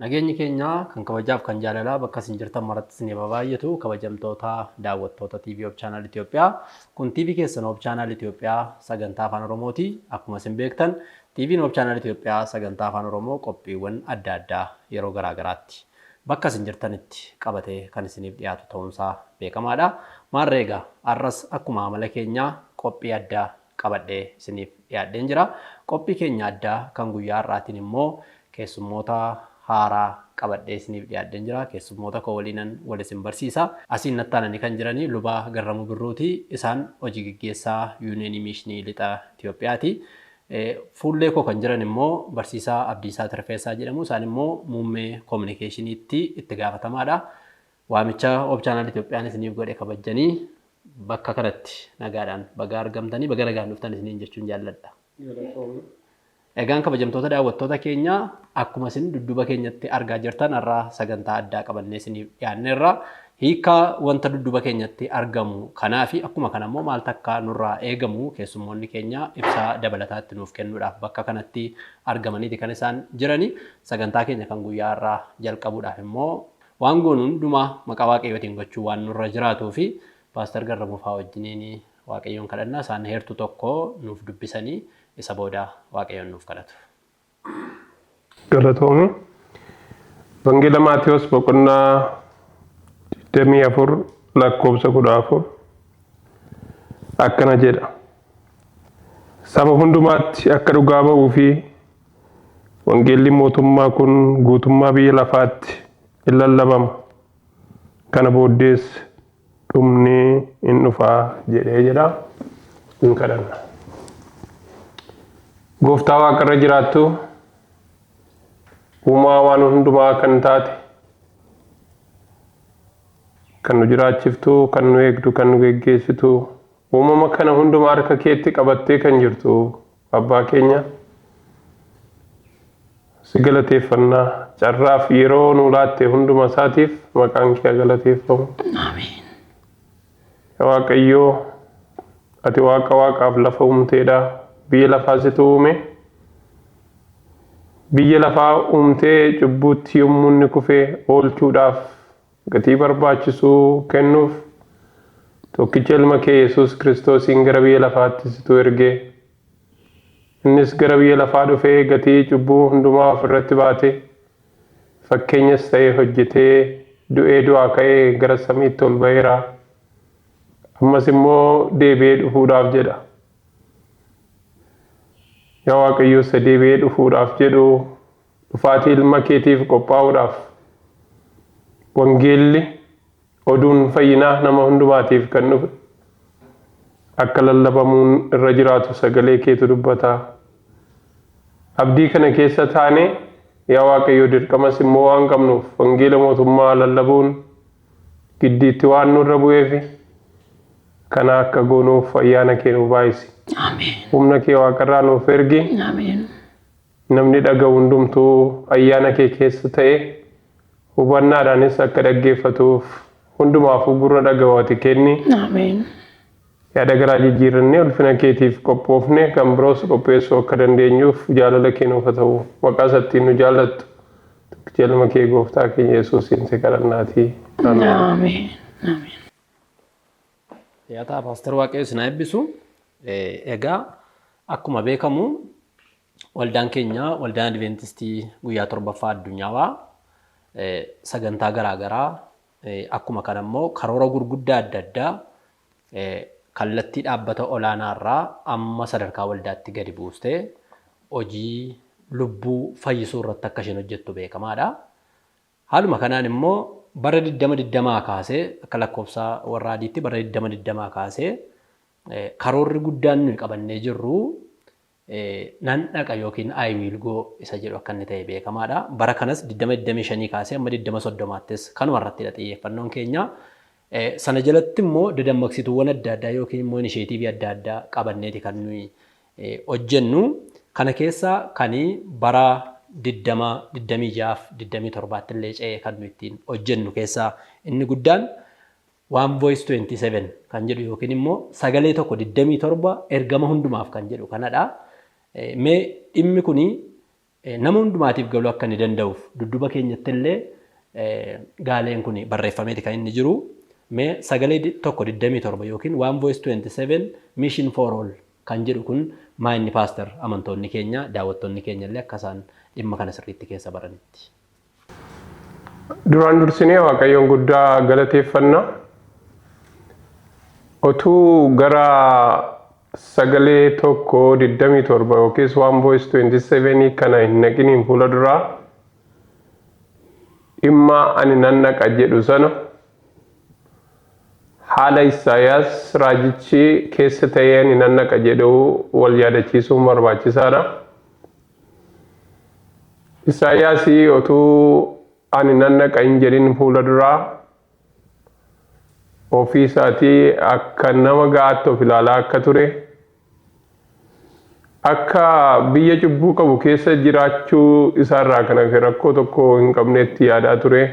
Nageenyi keenya kan kabajaaf kan jaalalaa bakka isin jirtan maratti isiniif haa baay'atu kabajamtoota daawwattoota TV Hope Channel Itoophiyaa. Kun TV keessan Hope Channel Itoophiyaa sagantaa afaan Oromooti. Akkuma isin beektan TVn Hope Channel Itoophiyaa sagantaa afaan Oromoo qophiiwwan adda addaa yeroo garaa garaatti bakka isin jirtanitti qabatee kan isiniif dhiyaatu ta'uunsaa beekamaadha. Maarree egaa har'as akkuma amala keenyaa qophii addaa qabadhee isiniif dhiyaadheen jira. Qophii keenya addaa kan guyyaa har'aatiin immoo keessummoota haaraa qabadhee isiniif dhiyaadheen jira. Keessummoota koo waliinan wal isin barsiisa. Asiin natti aananii kan jiranii Luba Garramuu Birruuti. Isaan hojii geggeessaa Yuuniyeenii Miishinii Lixa Itoophiyaati. Fuullee koo kan jiran immoo Barsiisaa Abdiisaa Tirfeessaa jedhamu. Isaan immoo muummee koominikeeshiniitti itti gaafatamaadha. Waamicha Hope Channel Itoophiyaan isiniif godhe kabajjanii bakka kanatti nagaadhaan baga argamtanii baga nagaan dhuftan isiniin jechuun jaalladha. Galatoomi. Egaan kabajamtoota daawwattoota keenya akkuma isin dudduuba keenyatti argaa jirtan har'a sagantaa addaa qabannee isiniif dhiyaanneerra. Hiika wanta dudduuba keenyatti argamu kanaa fi akkuma kana immoo maaltu akka nurraa eegamu keessummoonni keenya ibsa dabalataatti nuuf kennuudhaaf bakka kanatti argamaniiti kan isaan jirani. Sagantaa keenya kan guyyaa har'aa jalqabuudhaaf immoo waan goonu hundumaa maqaa Waaqayyootiin gochuu waan nurra jiraatuu fi Paaster Garramuu faa wajjiniin Waaqayyoon kadhannaa isaan heertuu tokko nuuf dubbisanii isa booda Waaqayyoon nuuf kadhatu. Galatoomi. Wangeela Maatewos boqonnaa 24 lakkoofsa 14 akkana jedha. Saba hundumaatti akka dhugaa ba'uu fi wangeelli mootummaa kun guutummaa biyya lafaatti in lallabama. Kana booddees dhumni in dhufa jedhee jedha. In kadhanna. Gooftaa waaqarra jiraattu, uumaa waan hundumaa kan taate, kan nu jiraachiftu, kan nu eegdu, kan nu geggeessitu, uumama kana hundumaa harka keetti qabattee kan jirtu abbaa keenya, si galateeffannaa. Carraaf yeroo nu laatte hunduma isaatiif maqaan kee haa galateeffamu. Ameen. Yaa Waaqayyoo, ati Waaqa waaqaaf lafa uumteedha. Biyya lafaa situ uume. Biyya lafaa uumtee cubbuutti yommuu inni kufe oolchuudhaaf gatii barbaachisu kennuuf tokkicha ilma kee Yesuus Kiristoosiin gara biyya lafaatti situ erge. Innis gara biyya lafaa dhufee gatii cubbuu hundumaa ofirratti baate, fakkeenyas ta'ee hojjetee, du'ee du'aa ka'ee gara samiitti ol ba'eera. Ammas immoo deebi'ee dhufuudhaaf jedha. Yaa Waaqayyo, isa deebi'ee dhufuudhaaf jedhu dhufaatii ilma keetiif qophaa'uudhaaf wangeelli oduun fayyinaa nama hundumaatiif kan dhufe akka lallabamuun irra jiraatu sagalee keetu dubbata. Abdii kana keessa taane, yaa Waaqayyo, dirqamas immoo waan qabnuuf wangeela mootummaa lallabuun giddiitti waan nurra bu'eefi kana akka goonuuf ayyaana kee nuuf baay'isi. Ameen. Humna kee waaqarraa nuuf ergi. Ameen. Namni dhaga'u hundumtuu ayyaana kee keessa ta'e hubannaadhaanis akka dhaggeeffatuuf hundumaafuu gurra dhaga'u ati kenni. Ameen. Yaada garaa jijjiirrannee ulfina keetiif qophoofne kan biroos qopheessuu akka dandeenyuuf jaalala kee nuuf haa ta'u. Maqaa isattiin nu jaallattu tokkicha ilma kee gooftaa keenya Yesuusiin si kadhannaatii. Ameen. Ameen. Ameen. Yaa Paaster, Waaqayyo isin haa eebbisu. Egaa akkuma beekamu waldaan keenya, waldaan Adventistii guyyaa torbaffaa addunyaawaa, sagantaa garaa garaa akkuma kana immoo karoora gurguddaa adda addaa kallattii dhaabbata olaanaa irraa amma sadarkaa waldaatti gadi buustee hojii lubbuu fayyisuu irratti akka isheen hojjettu beekamaadha. Haaluma kanaan immoo bara 2020 kaasee, akka lakkoofsa warra adiitti bara 2020 kaasee, karoorri guddaan nuyi qabannee jirru nan dhaqa yookiin "I will go" isa jedhu akka inni ta'e beekamaadha. Bara kanas 2025 kaasee amma 2030ttis kanuma irrattidha xiyyeeffannoon keenya. Sana jalatti immoo dadammaqsituuwwan adda addaa yookiin immoo initiative adda addaa qabanneeti kan nuyi hojjennu. Kana keessa kan bara 2026 27tti illee ce'ee kan nuyi ittiin hojjennu keessaa inni guddaan One Voice 27 kan jedhu yookiin immoo sagalee tokko 27 ergama hundumaaf kan jedhu kanadha. Mee dhimmi kuni Nama hundumaatiif galuu akka inni danda'uuf dudduuba keenyatti illee gaaleen kun barreeffameeti kan inni jiru. Mee sagalee 1:27 yookiin One Voice 27 Mission for All kan jedhu kun maa inni, Pastor, amantoonni keenya, daawwattoonni keenya illee akka isaan dhimma kana sirriitti keessa baranitti? Duraan dursinee Waaqayyoon guddaa galateeffanna. Otuu gara sagalee 1:27 yookiis One Voice 27 kana hin naqiniin fuula duraa, dhimma ani nan naqa jedhu sana haala Isaayaas raajichi keessa ta'ee ani nan naqa jedhu wal yaadachiisuun barbaachisaadha. Isaayaas otuu ani nan naqa hin jedhin fuula duraa ofii isaatii akka nama ga'aatti of ilaalaa akka ture, akka biyya cubbuu qabu keessa jiraachuu isaarraa kan hafe rakkoo tokko hin qabnetti yaadaa ture.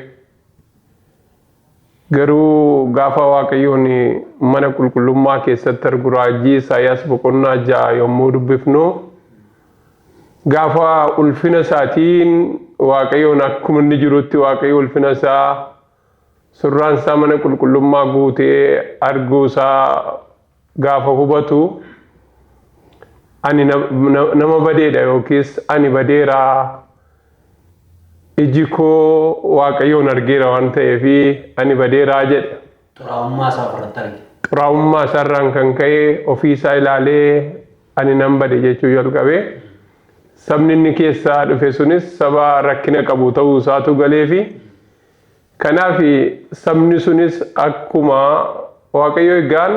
Garuu gaafa Waaqayyoon mana qulqullummaa keessatti argu, raajii Isaayaas boqonnaa 6 yommuu dubbifnu, gaafa ulfina isaatiin Waaqayyoon akkuma inni jirutti, Waaqayyo ulfina isaa, surraan isaa mana qulqullummaa guutee arguu isaa gaafa hubatu, ani nama badeedha yookiis ani badeeraa, iji koo Waaqayyoon argeera waan ta'eef ani badeeraa jedhe. Xuraa'ummaa isaa ofirratti arge. Xuraa'ummaa isaarraan kan ka'e ofii isaa ilaalee ani nan bade jechuu jalqabe. Sabni inni keessaa dhufe sunis saba rakkina qabu ta'uu isaatu galeefi. Kanaaf sabni sunis akkuma Waaqayyo egaan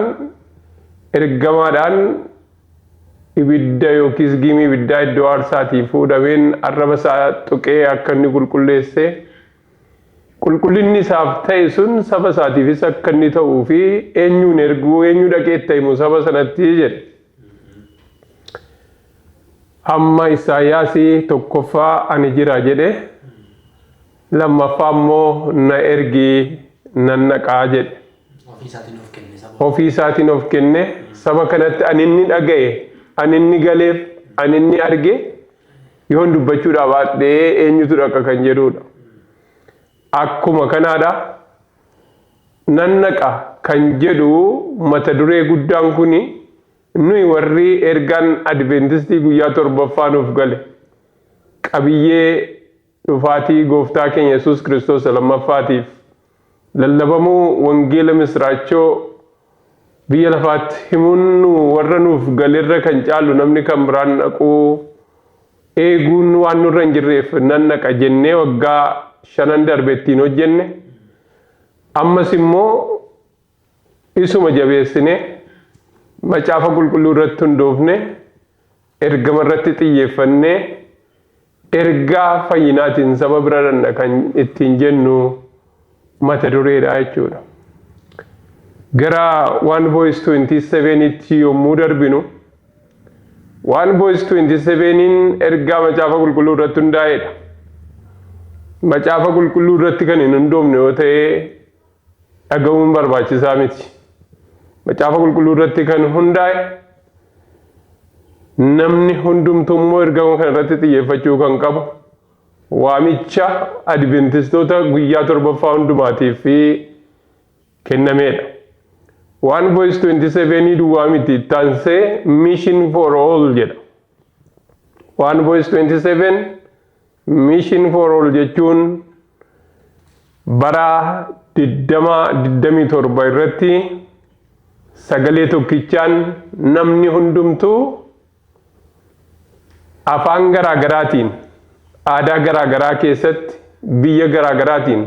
ergamaadhaan ibidda yookiis giimii ibiddaa iddoo aarsaatii fuudhameen arraba isaa tuqee akka inni qulqulleesse, qulqullinni isaaf ta'e sun saba isaatiifis akka inni ta'uu fi eenyuun erguu, eenyu dhaqee itti himu saba sanatti jedhe. Amma Isaayaas tokkoffaa ani jira jedhe, lammaffaa immoo na ergi, nan naqaa jedhe. Ofii isaatiin of kenne saba. Ofii isaatiin of kenne saba kanatti. Ani inni dhaga'e, ani inni galeef, ani inni arge yoon dubbachuudhaaf baadhee eenyutu dhaqa kan jedhudha. Akkuma kanaadha, nan naqa kan jedhu mata duree guddaan kuni nuyi warri ergaan Adventistii guyyaa torbaffaa nuuf gale qabiyyee dhufaatii gooftaa keenya Yesuus Kiristoos lammaffaatiif lallabamuu wangeela misraachoo biyya lafaatti himuun nu warra nuuf galerra kan caalu namni kan biraan dhaquu eeguun waan nurra hin jirreef, nan naqa jennee waggaa 5n darbe ittiin hojjenne. Ammas immoo isuma jabeessine, macaafa qulqulluu irratti hundoofne, ergama irratti xiyyeeffannee, ergaa fayyinaatiin saba bira dhandha kan ittiin jennu mata dureedha jechuudha. Gara One Voice 27tti yommuu darbinu, One Voice 27in ergaa macaafa qulqulluu irratti hundaa'edha. Macaafa qulqulluu irratti kan hin hundoofne yoo ta'e dhaga'uun barbaachisaa miti. Macaafa qulqulluu irratti kan hundaa'e, namni hundumtuu immoo ergama kana irratti xiyyeeffachuu kan qabu, waamicha Adventistoota guyyaa torbaffaa hundumaatiif kennameedha. One Voice 27 duwwaa miti, ittaansee Mission for All jedha. One Voice 27 Mission for All jechuun bara 2027 irratti sagalee tokkichaan namni hundumtuu afaan garaagaraatiin, aadaa garaagaraa keessatti, biyya garaagaraatiin,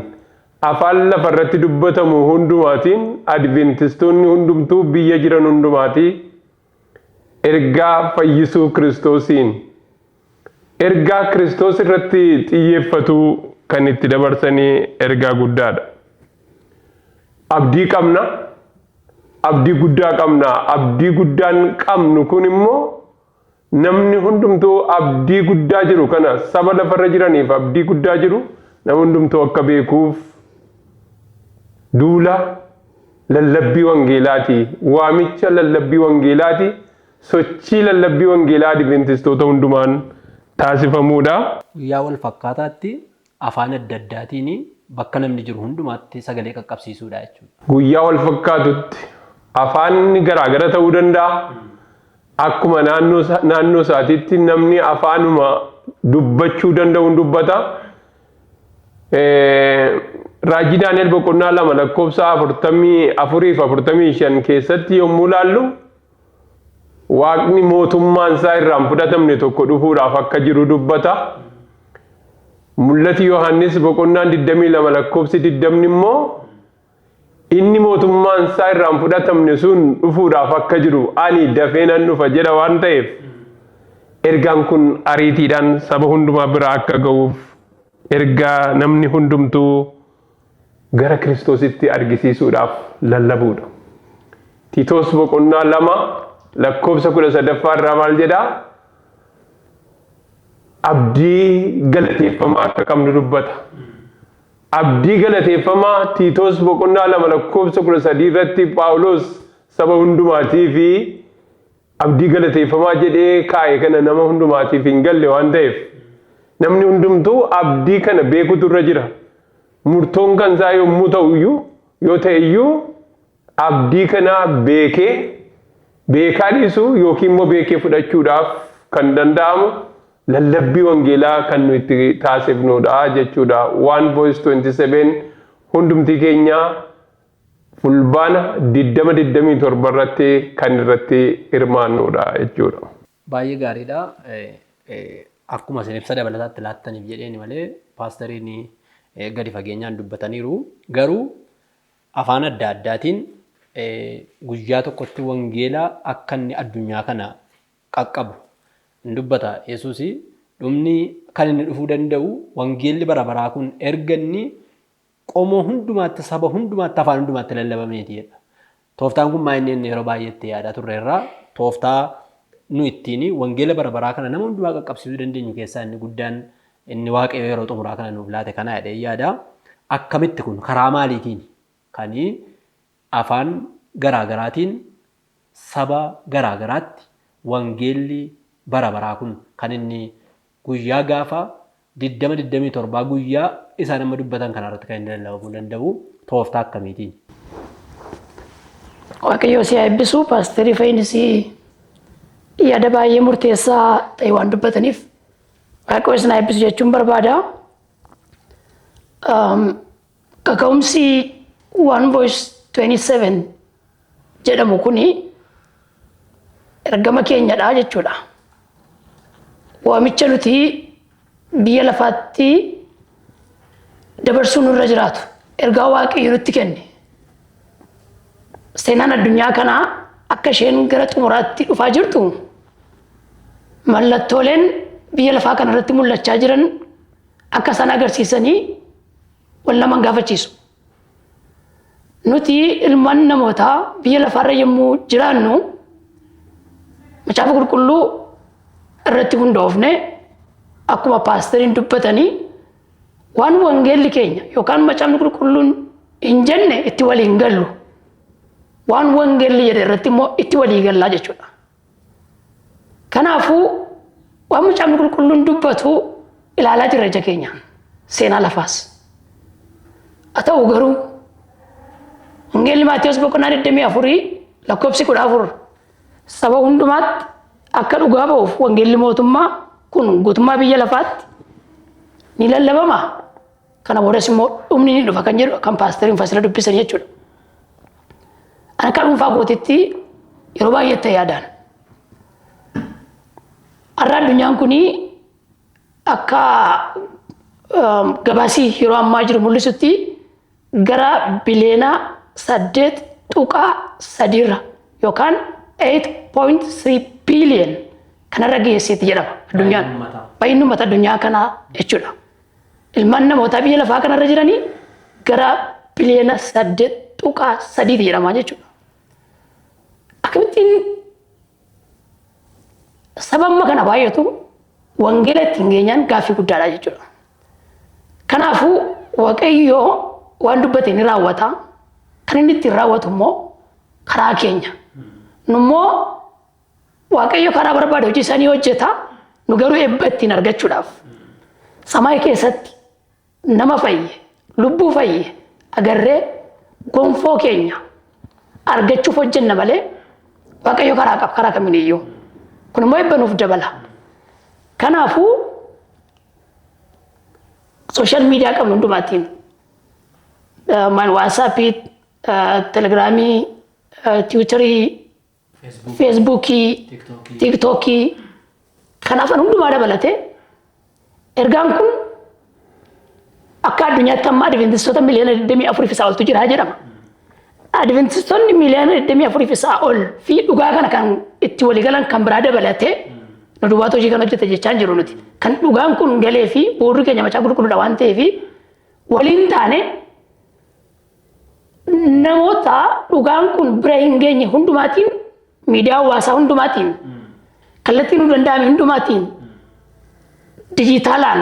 afaan lafarratti dubbatamu hundumaatiin, Adventistoonni hundumtuu biyya jiran hundumaatii ergaa fayyisuu Kiristoosiin, ergaa Kiristoos irratti xiyyeeffatu kan itti dabarsanii ergaa guddaadha. Abdii qabna. Abdii guddaa qabna. Abdii guddaan qabnu kun immoo namni hundumtuu abdii guddaa jiru kana, saba lafarra jiraniif abdii guddaa jiru nama hundumtuu akka beekuuf duula lallabbii wangeelaati. Waamicha lallabbii wangeelaati. Sochii lallabbii wangeelaa Adventistoota hundumaan taasifamuudha. Guyyaa wal fakkaataatti afaan adda addaatiin bakka namni jiru hundumaatti sagalee qaqqabsiisuudha jechuudha. Guyyaa wal fakkaatutti afaanni garaagara ta'uu danda'a. Akkuma naannoo isaatiitti namni afaanuma dubbachuu danda'uun dubbata. Raajii Daani'el boqonnaa 2 lakkoofsa 44 fi 45 keessatti yommuu ilaallu, Waaqni mootummaan isaa irraa hin fudhatamne tokko dhufuudhaaf akka jiru dubbata. Mul'ati Yohaannis boqonnaan 22 lakkoofsi 20 immoo inni mootummaan isaa irraa hin fudhatamne sun dhufuudhaaf akka jiru, "Ani dafee nan dhufa" jedha waan ta'eef, ergaan kun ariitiidhaan saba hundumaa bira akka ga'uuf, ergaa namni hundumtuu gara Kiristoositti argisiisuudhaaf lallabuudha. Tiitoos boqonnaa 2 lakkoofsa 13ffaa irraa maal jedhaa? Abdii galateeffamaa akka qabnu dubbata. Abdii galateeffamaa Tiitoos boqonnaa 2 lakkoofsa 13 irratti Phaawulos saba hundumaatii fi abdii galateeffamaa jedhee kaa'e kana nama hundumaatiif hin galle waan ta'eef, namni hundumtuu abdii kana beekutu irra jira. Murtoon kan isaa yommuu ta'u iyyuu, yoo ta'e iyyuu, abdii kana beekee beekaa dhiisuu yookiin immoo beekee fudhachuudhaaf kan danda'amu lallabbii wangeelaa kan nu itti taasifnudha jechuudha. One Voice 27 hundumtii keenya Fulbaana 20 27 irratti kan irratti hirmaannudha jechuudha. Baay'ee gaariidha. Akkuma isin ibsa dabalataatti laattaniif jedheeni malee paastariin gadi fageenyaan dubbataniiru. Garuu afaan adda addaatiin guyyaa tokkotti wangeela akka inni addunyaa kana qaqqabu hin dubbata Yesuus. Dhumni kan inni dhufuu danda'u wangeelli bara baraa kun erga inni qomoo hundumaatti, saba hundumaatti, afaan hundumaatti lallabameeti jedha. Tooftaan kun maa inni yeroo baay'eetti yaadaa turre irraa tooftaa nu ittiin wangeela bara baraa kana nama hundumaa qaqqabsiisuu dandeenyu keessaa inni guddaan inni Waaqayyo yeroo xumuraa kana nuuf laate kana jedhee yaada. Akkamitti kun karaa maaliitiin kan afaan garaa garaatiin saba garaa garaatti wangeelli bara baraa kun kan inni guyyaa gaafa 20 27 guyyaa isaan amma dubbatan kanarratti kan inni lallabamuu danda'u tooftaa akkamiitiin? Waaqayyo si haa eebbisu. Paasterii Fayyinis yaada baay'ee murteessaa ta'e waan dubbataniif Waaqayyo isin haa eebbisu jechuun barbaada. Kaka'umsi One Voice 27 jedhamu kuni ergama keenyadha jechuudha. Waamicha nuti biyya lafaatti dabarsuu nurra jiraatu, ergaa Waaqayyo nutti kenne. Seenaan addunyaa kanaa akka isheen gara xumuraatti dhufaa jirtu mallattooleen biyya lafaa kanarratti mul'achaa jiran akka isaan agarsiisanii wal nama hin gaafachiisu. Nuti ilmaan namootaa biyya lafaarra yommuu jiraannu, Macaafa Qulqulluu irratti hundoofne, akkuma paasteriin dubbatanii, waan wangeelli keenya yookaan Macaafni Qulqulluun hin jenne itti walii hin gallu. Waan wangeelli jedhe irratti immoo itti walii gallaa jechuudha. Kanaafuu waan Macaafni Qulqulluun dubbatu ilaalaa jirra ija keenyaan, seenaa lafaas. Haa ta'u garuu Wangeelli Maatiyus boqonnaa 24 lakkoofsi 14, "Saba hundumaatti akka dhugaa ba'uuf wangeelli mootummaa kun guutummaa biyya lafaatti ni lallabama. Kana boodas immoo dhumni ni dhufa" kan jedhu kan paasteriin fasila dubbisan jechuudha. Ani akka dhuunfaa kootitti yeroo baay'ee itti yaadaan. Har'a addunyaan kuni akka gabaasii yeroo ammaa jiru mul'isutti gara biliyoona 8.3rra yookaan 8.3 billion kanarra geesseetti jedhama addunyaan. Baay'inni uummata addunyaa kanaa jechuudha. Ilmaan namootaa biyya lafaa kanarra jiranii gara biliyoona 8.3ti jedhama jechuudha. Akkamittiin saba amma kana baay'atu wangeela ittiin geenyaan gaaffii guddaadha jechuudha. Kanaafuu Waaqayyo waan dubbate ni raawwata. Kan inni ittiin raawwatu immoo karaa keenya. Nummoo Waaqayyo karaa barbaade hojii isaanii hojjeta. Nu garuu eebba ittiin argachuudhaaf samaay keessatti nama fayye, lubbuu fayye agarree gonfoo keenya argachuuf hojjenna malee Waaqayyo karaa qaba, karaa kamiiniyyuu. Kun immoo eebba nuuf dabala. Kanaafuu social media qabnu hundumaatiin, WhatsAppii, Telegramii, Twitterii, Facebookii, TikTokii, kanaaf hundumaa dabalatee ergaan kun akka addunyaatti amma Adventistoota miliyoona 24 fi isaa oltu jira jedhama. Adventistoonni miliyoona 24 fi isaa ol fi dhugaa kana kan itti waliigalan kan biraa dabalatee, nu duwwaatu hojii kan hojjete jechaa hin jiru nuti. Kan dhugaan kun galee fi bu'uurri keenya Macaafa Qulqulluudha waan ta'eef, waliin taane namoota dhugaan kun bira hin geenye hundumaatiin, miidiyaa hawaasaa hundumaatiin, kallattii nu danda'ame hundumaatiin, dijitaalaan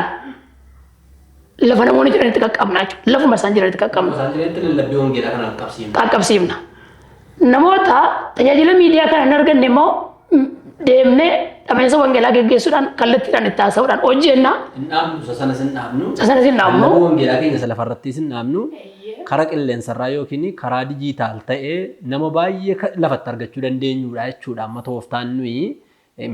lafa namoonni jiranitti qaqqabna jechuudha. Lafuma isaan jiranitti qaqqabna. Isaan jiranitti lallabbii wangeelaa kana qaqqabsiifna. Qaqqabsiifna. Namoota tajaajila miidiyaa kana hin arganne immoo deemnee dhameensa wangeelaa geggeessuudhaan, kallattiidhaan itti haasa'uudhaan hojjenna. Hin dhaabnu, isa sanas hin dhaabnu. Isa sanas hin dhaabnu. Lallabuu wangeelaa keenya isa lafarrattis hin dhaabnu. Karaa qilleensarraa yookiin karaa digital ta'ee nama baay'ee lafatti argachuu dandeenyudha jechuudha. Amma tooftaan nuyi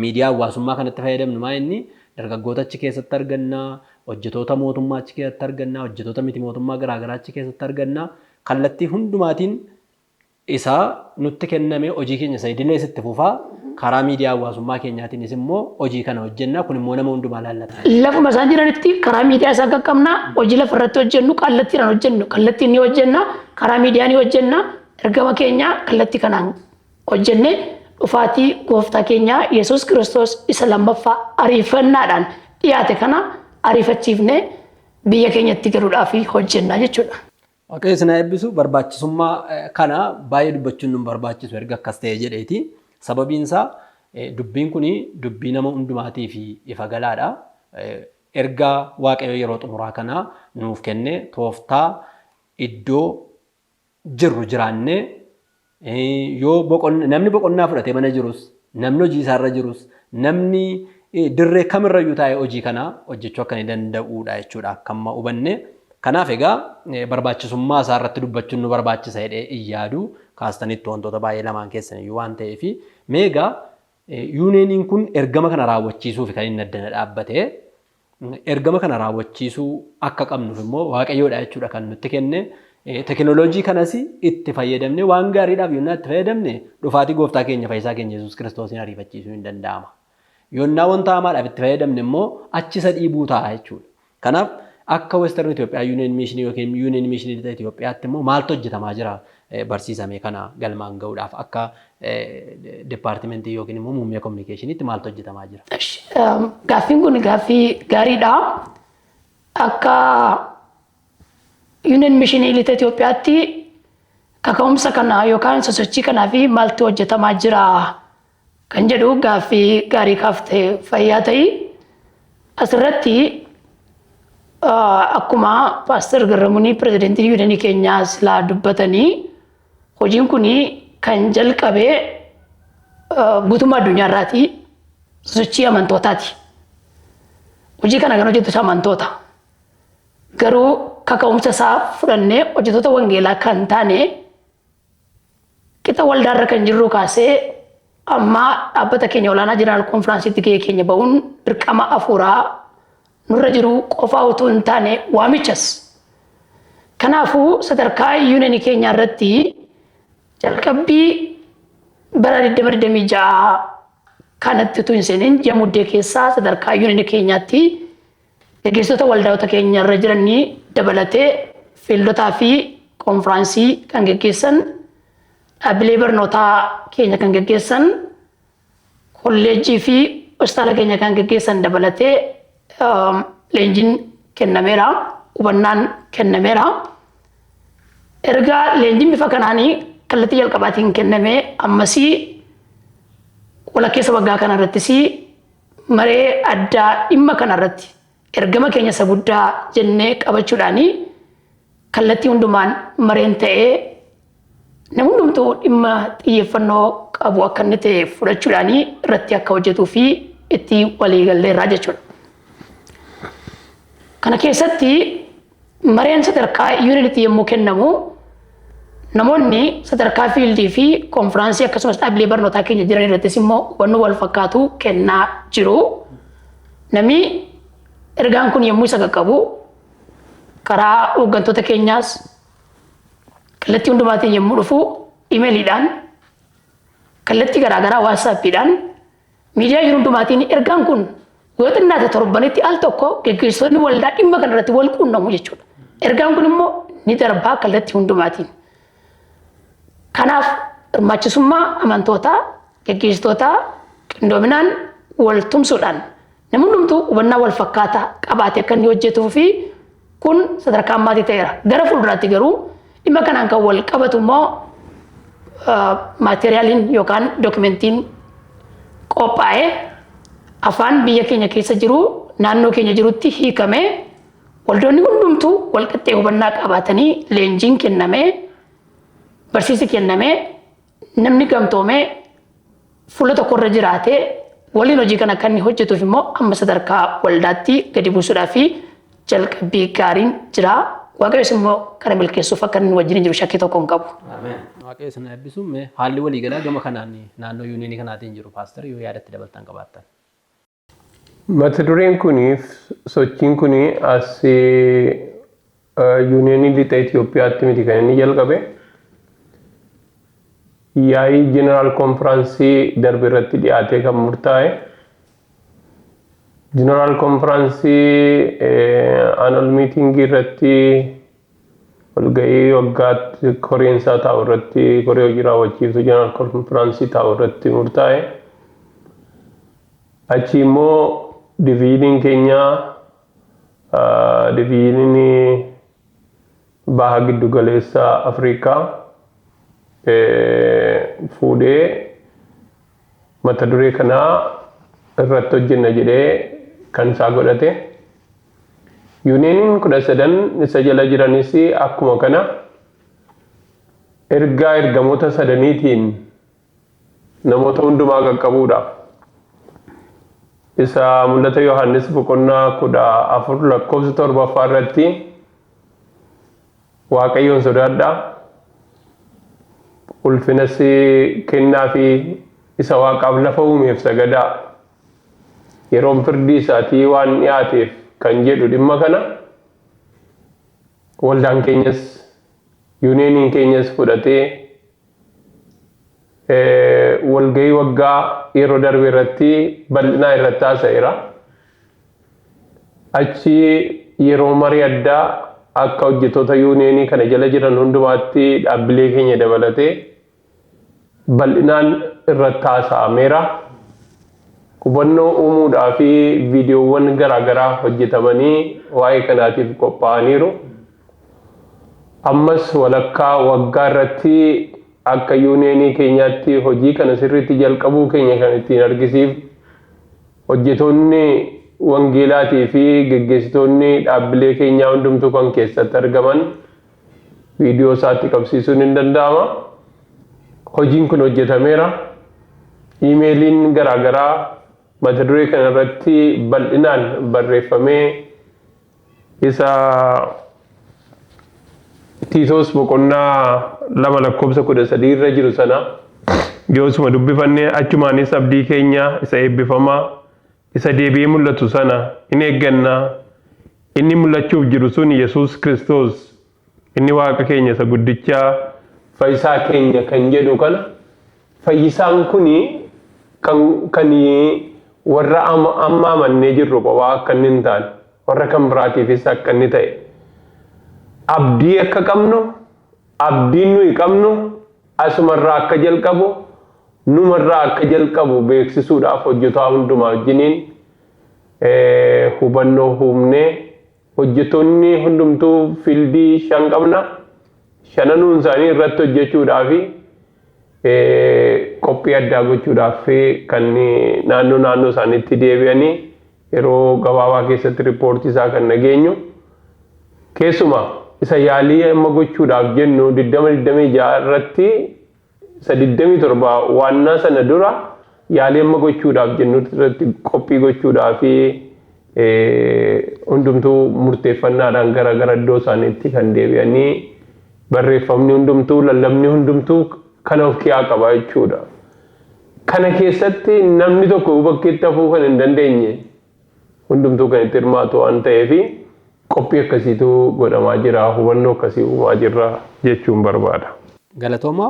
miidiyaa hawaasummaa kanatti fayyadamnu maa inni dargaggoota achi keessatti arganna, hojjetoota mootummaa achi keessatti arganna, hojjetoota miti mootummaa garaagaraa achi keessatti arganna. Kallattii hundumaatiin isa nutti kenname hojii keenya isa idilees itti fufaa, karaa miidiyaa hawaasummaa keenyaatiinis immoo hojii kana hojjenna. Kun immoo nama hundumaa laallata. Lafuma isaan jiranitti karaa miidiyaa isaan qaqqabna. Hojii lafa irratti hojjennu kallattiidhaan hojjennu, kallattiin ni hojjenna, karaa miidiyaa ni hojjenna. Ergama keenya kallattii kanaan hojjenne dhufaatii Gooftaa keenya Yesuus Kiristoos isa lammaffaa ariifannaadhaan dhiyaate kana ariifachiifnee biyya keenyatti galuudhaaf hojjenna jechuudha. Waaqayyo isin haa eebbisu. Barbaachisummaa kana baay'ee dubbachuun nu barbaachisu erga akkas ta'e jedheeti. Sababiin isaa dubbiin kun dubbii nama hundumaatii fi ifa galaadha. Erga Waaqayyo yeroo xumuraa kana nuuf kenne, tooftaa iddoo jirru jiraannee yoo namni boqonnaa fudhatee mana jirus, namni hojii isaarra jirus, namni dirree kamirrayyuu taa'ee hojii kana hojjechuu akka inni danda'udha jechuudha akka amma hubanne. Kanaaf egaa barbaachisummaa isaa irratti dubbachuun nu barbaachisa jedhee hin yaadu, kaastanitti wantoota baay'ee lamaan keessaniyyuu waan ta'eef. Mee egaa unioniin kun ergama kana raawwachiisuuf kan inni addana dhaabbate. Ergama kana raawwachiisuu akka qabnuuf immoo Waaqayyoodha jechuudha kan nutti kenne. Tekinooloojii kanas itti fayyadamne waan gaariidhaaf yonnaa itti fayyadamne, dhufaatii Gooftaa keenya Fayyisaa keenya Yesuus Kiristoosiin ariifachiisuu hin danda'ama. Yonnaa wanta hamaadhaaf itti fayyadamne immoo achi isa dhiibuu ta'a jechuudha. Kanaaf akka Western Itoophiyaa Union Mission yookiin Union Mission Lixa Itoophiyaatti immoo maaltu hojjetamaa jira barsiisame kana galmaan gahuudhaaf, akka departmentii yookiin immoo muummee communicationiitti maaltu hojjetamaa jira? Gaaffiin kun gaaffii gaariidha. Akka Union Mission Lixa Itoophiyaatti kaka'umsa kana yookaan sosochii kanaa fi maaltu hojjetamaa jira kan jedhu gaaffii gaarii kaaftee, fayyaa ta'ii. Asirratti akkuma Pastor Garramuunii, pirezidentiin unionii keenyaa, silaa dubbatanii, hojiin kun kan jalqabee guutummaa addunyaa irraati sosochii amantootaati. Hojii kana kan hojjetu amantoota. Garuu kaka'umsa isaa fudhannee hojjettoota wangeelaa kan taane qixa waldaarra kan jirru kaasee amma dhaabbata keenya olaanaa general conferenceitti gahee keenya ba'uun dirqama afuuraa nurra jiru qofaa utuu hin taane waamichas. Kanaafuu sadarkaa unionii keenyaa irratti jalqabbii bara 2026 kanatti utuu hin seenin ji'a Muddee keessaa sadarkaa unionii keenyaatti gaggeessitoota waldaa'ota keenya irra jiranii dabalatee fieldotaa fi conference kan geggeessan, dhaabbilee barnootaa keenya kan geggeessan, kolleejjii fi hospitaala keenya kan geggeessan dabalatee leenjiin kennameera, hubannaan kennameera. Erga leenjiin bifa kanaanii kallattii jalqabaatiin kennamee, ammasii walakkeessa waggaa kana irrattis maree addaa dhimma kana irratti ergama keenya isa guddaa jennee qabachuudhaanii kallattii hundumaan mareen ta'ee, namni hundumtuu dhimma xiyyeeffannoo qabu akka inni ta'e fudhachuudhaanii irratti akka hojjetuu fi itti waliigalleerraa jechuudha. Kana keessatti mareen sadarkaa yuunitii yommuu kennamu, namoonni sadarkaa fiildii fi konfiraansii akkasumas dhaabbilee barnootaa keenya jiran irrattis immoo hubannoo wal fakkaatu kennaa jiru. Namni ergaan kun yommuu isa qaqqabu, karaa hooggantoota keenyaas kallattii hundumaatiin yommuu dhufu, imeeliidhaan, kallattii garaagaraa, WhatsAppiidhaan, miidiyaa jiru hundumaatiin ergaan kun yoo xinnaate torbanitti al tokko geggeessitoonni waldaa dhimma kana irratti wal quunnamu jechuudha. Ergaan kun immoo ni darbaa kallattii hundumaatiin. Kanaaf hirmaachisummaa amantootaa, geggeessitootaa qindoominaan wal tumsuudhaan namni hundumtuu hubannaa wal fakkaataa qabaate akka inni hojjetuu fi kun sadarkaa ammaatii ta'eera. Gara fuulduraatti garuu dhimma kanaan kan wal qabatu immoo maateriyaaliin yookaan dookimentiin qophaa'ee afaan biyya keenya keessa jiru, naannoo keenya jirutti hiikamee, waldoonni hundumtuu wal qixxee hubannaa qabaatanii, leenjiin kennamee, barsiisi kennamee, namni gamtoomee fuula tokkorra jiraatee waliin hojii kana akka inni hojjetuuf immoo amma sadarkaa waldaatti gadi buusuudhaa fi jalqabbii gaariin jira. Waaqayyos immoo kana milkeessuuf akka inni wajjin jiru shakkii tokko hin qabu. Waaqayyo isin eebbisu. Mee haalli waliigalaa gama kanaan naannoo yuuniyoonii kanaatiin jiru, paaster, yoo yaadatti dabaltan qabaattan. Mata dureen kuniif sochiin kuni as yuuniyoonii lixa Itoophiyaatti miti kan inni jalqabe. Yaa'ii jeneraal konfiraansii darbe irratti dhiyaatee kan murtaa'e. Jeneraal konfiraansii annual meetingii irratti, walga'ii waggaatti koreensaa taa'u irratti, koree hojii raawwachiiftuu jeneraal konfiraansii taa'u irratti murtaa'e. Achi immoo diviizhiniin keenya, diviizhiniin baha giddu galeessa Afrikaa fuudhee mata duree kanaa irratti hojjenna jedhee kan isaa godhate. Yuuniyeeniin 13 isa jala jiranis akkuma kana ergaa ergamoota sadaniitiin namoota hundumaa qaqqabuudhaaf isa Mul'ata Yohaannis boqonnaa 14 lakkoofsa 7ffaa irratti "Waaqayyoon sodaadhaa, ulfinas kennaa fi isa waaqaaf lafa uumeef sagadaa, yeroon firdii isaatii waan dhiyaateef" kan jedhu, dhimma kana waldaan keenyas yuuniyeeniin keenyas fudhatee walgahii waggaa yeroo darbe irratti bal'inaa irratti haasa'eera. Achi yeroo marii addaa akka hojjettoota yuuniyeenii kana jala jiran hundumaatti, dhaabbilee keenya dabalatee, bal'inaan irratti haasa'ameera. Hubannoo uumuudhaa fi viidiyoowwan garaagaraa hojjetamanii waa'ee kanaatiif qophaa'aniiru. Ammas walakkaa waggaa irratti akka yuuniyeenii keenyaatti hojii kana sirriitti jalqabuu keenya kan ittiin argisiif hojjetoonni wangeelaatii fi geggeessitoonni dhaabbilee keenyaa hundumtuu kan keessatti argaman viidiyoo isaatti qabsiisuun hin danda'ama. Hojiin kun hojjetameera. Iimeeliin garaagaraa mata duree kana irratti bal'inaan barreeffamee, isa Tiitoos boqonnaa 2 lakkoofsa 13 irra jiru sana yoosuma dubbifannee, "Achumaanis abdii keenya isa eebbifamaa isa deebi'ee mul'atu sana in eeggannaa. Inni mul'achuuf jiru sun Yesuus Kiristoos inni Waaqa keenya isa guddichaa fayyisaa keenya" kan jedhu kana, fayyisaan kuni kan warra amma amannee jirru qofaa akka inni hin taane, warra kan biraatiifis akka inni ta'e, abdii akka qabnu, abdiin nuyi qabnu asumarraa akka jalqabu, numarraa akka jalqabu beeksisuudhaaf hojjetaa hundumaa wajjiniin hubannoo uumnee, hojjettoonni hundumtuu fiildii shan qabna, shananuun isaanii irratti hojjechuudhaaf qophii addaa gochuudhaaf kan naannoo naannoo isaaniitti deebi'anii yeroo gabaabaa keessatti riippoortii isaa kan nageenyu. Keessumaa isa yaalii amma gochuudhaaf jennu 2026 irratti, isa 27 waannaa sana dura Yaalii amma gochuudhaaf jennu irratti qophii gochuudhaaf fi hundumtuu murteeffannaadhaan gara gara iddoo isaaniitti kan deebi'anii barreeffamni hundumtuu lallabni hundumtuu kana of keessaa qaba jechuudha. Kana keessatti namni tokko bakkeetti hafuu kan hin dandeenye hundumtuu kan itti hirmaatu waan ta'eef qophii akkasiitu godhamaa jira, hubannoo akkasii uumaa jirra jechuun barbaada. Galatooma,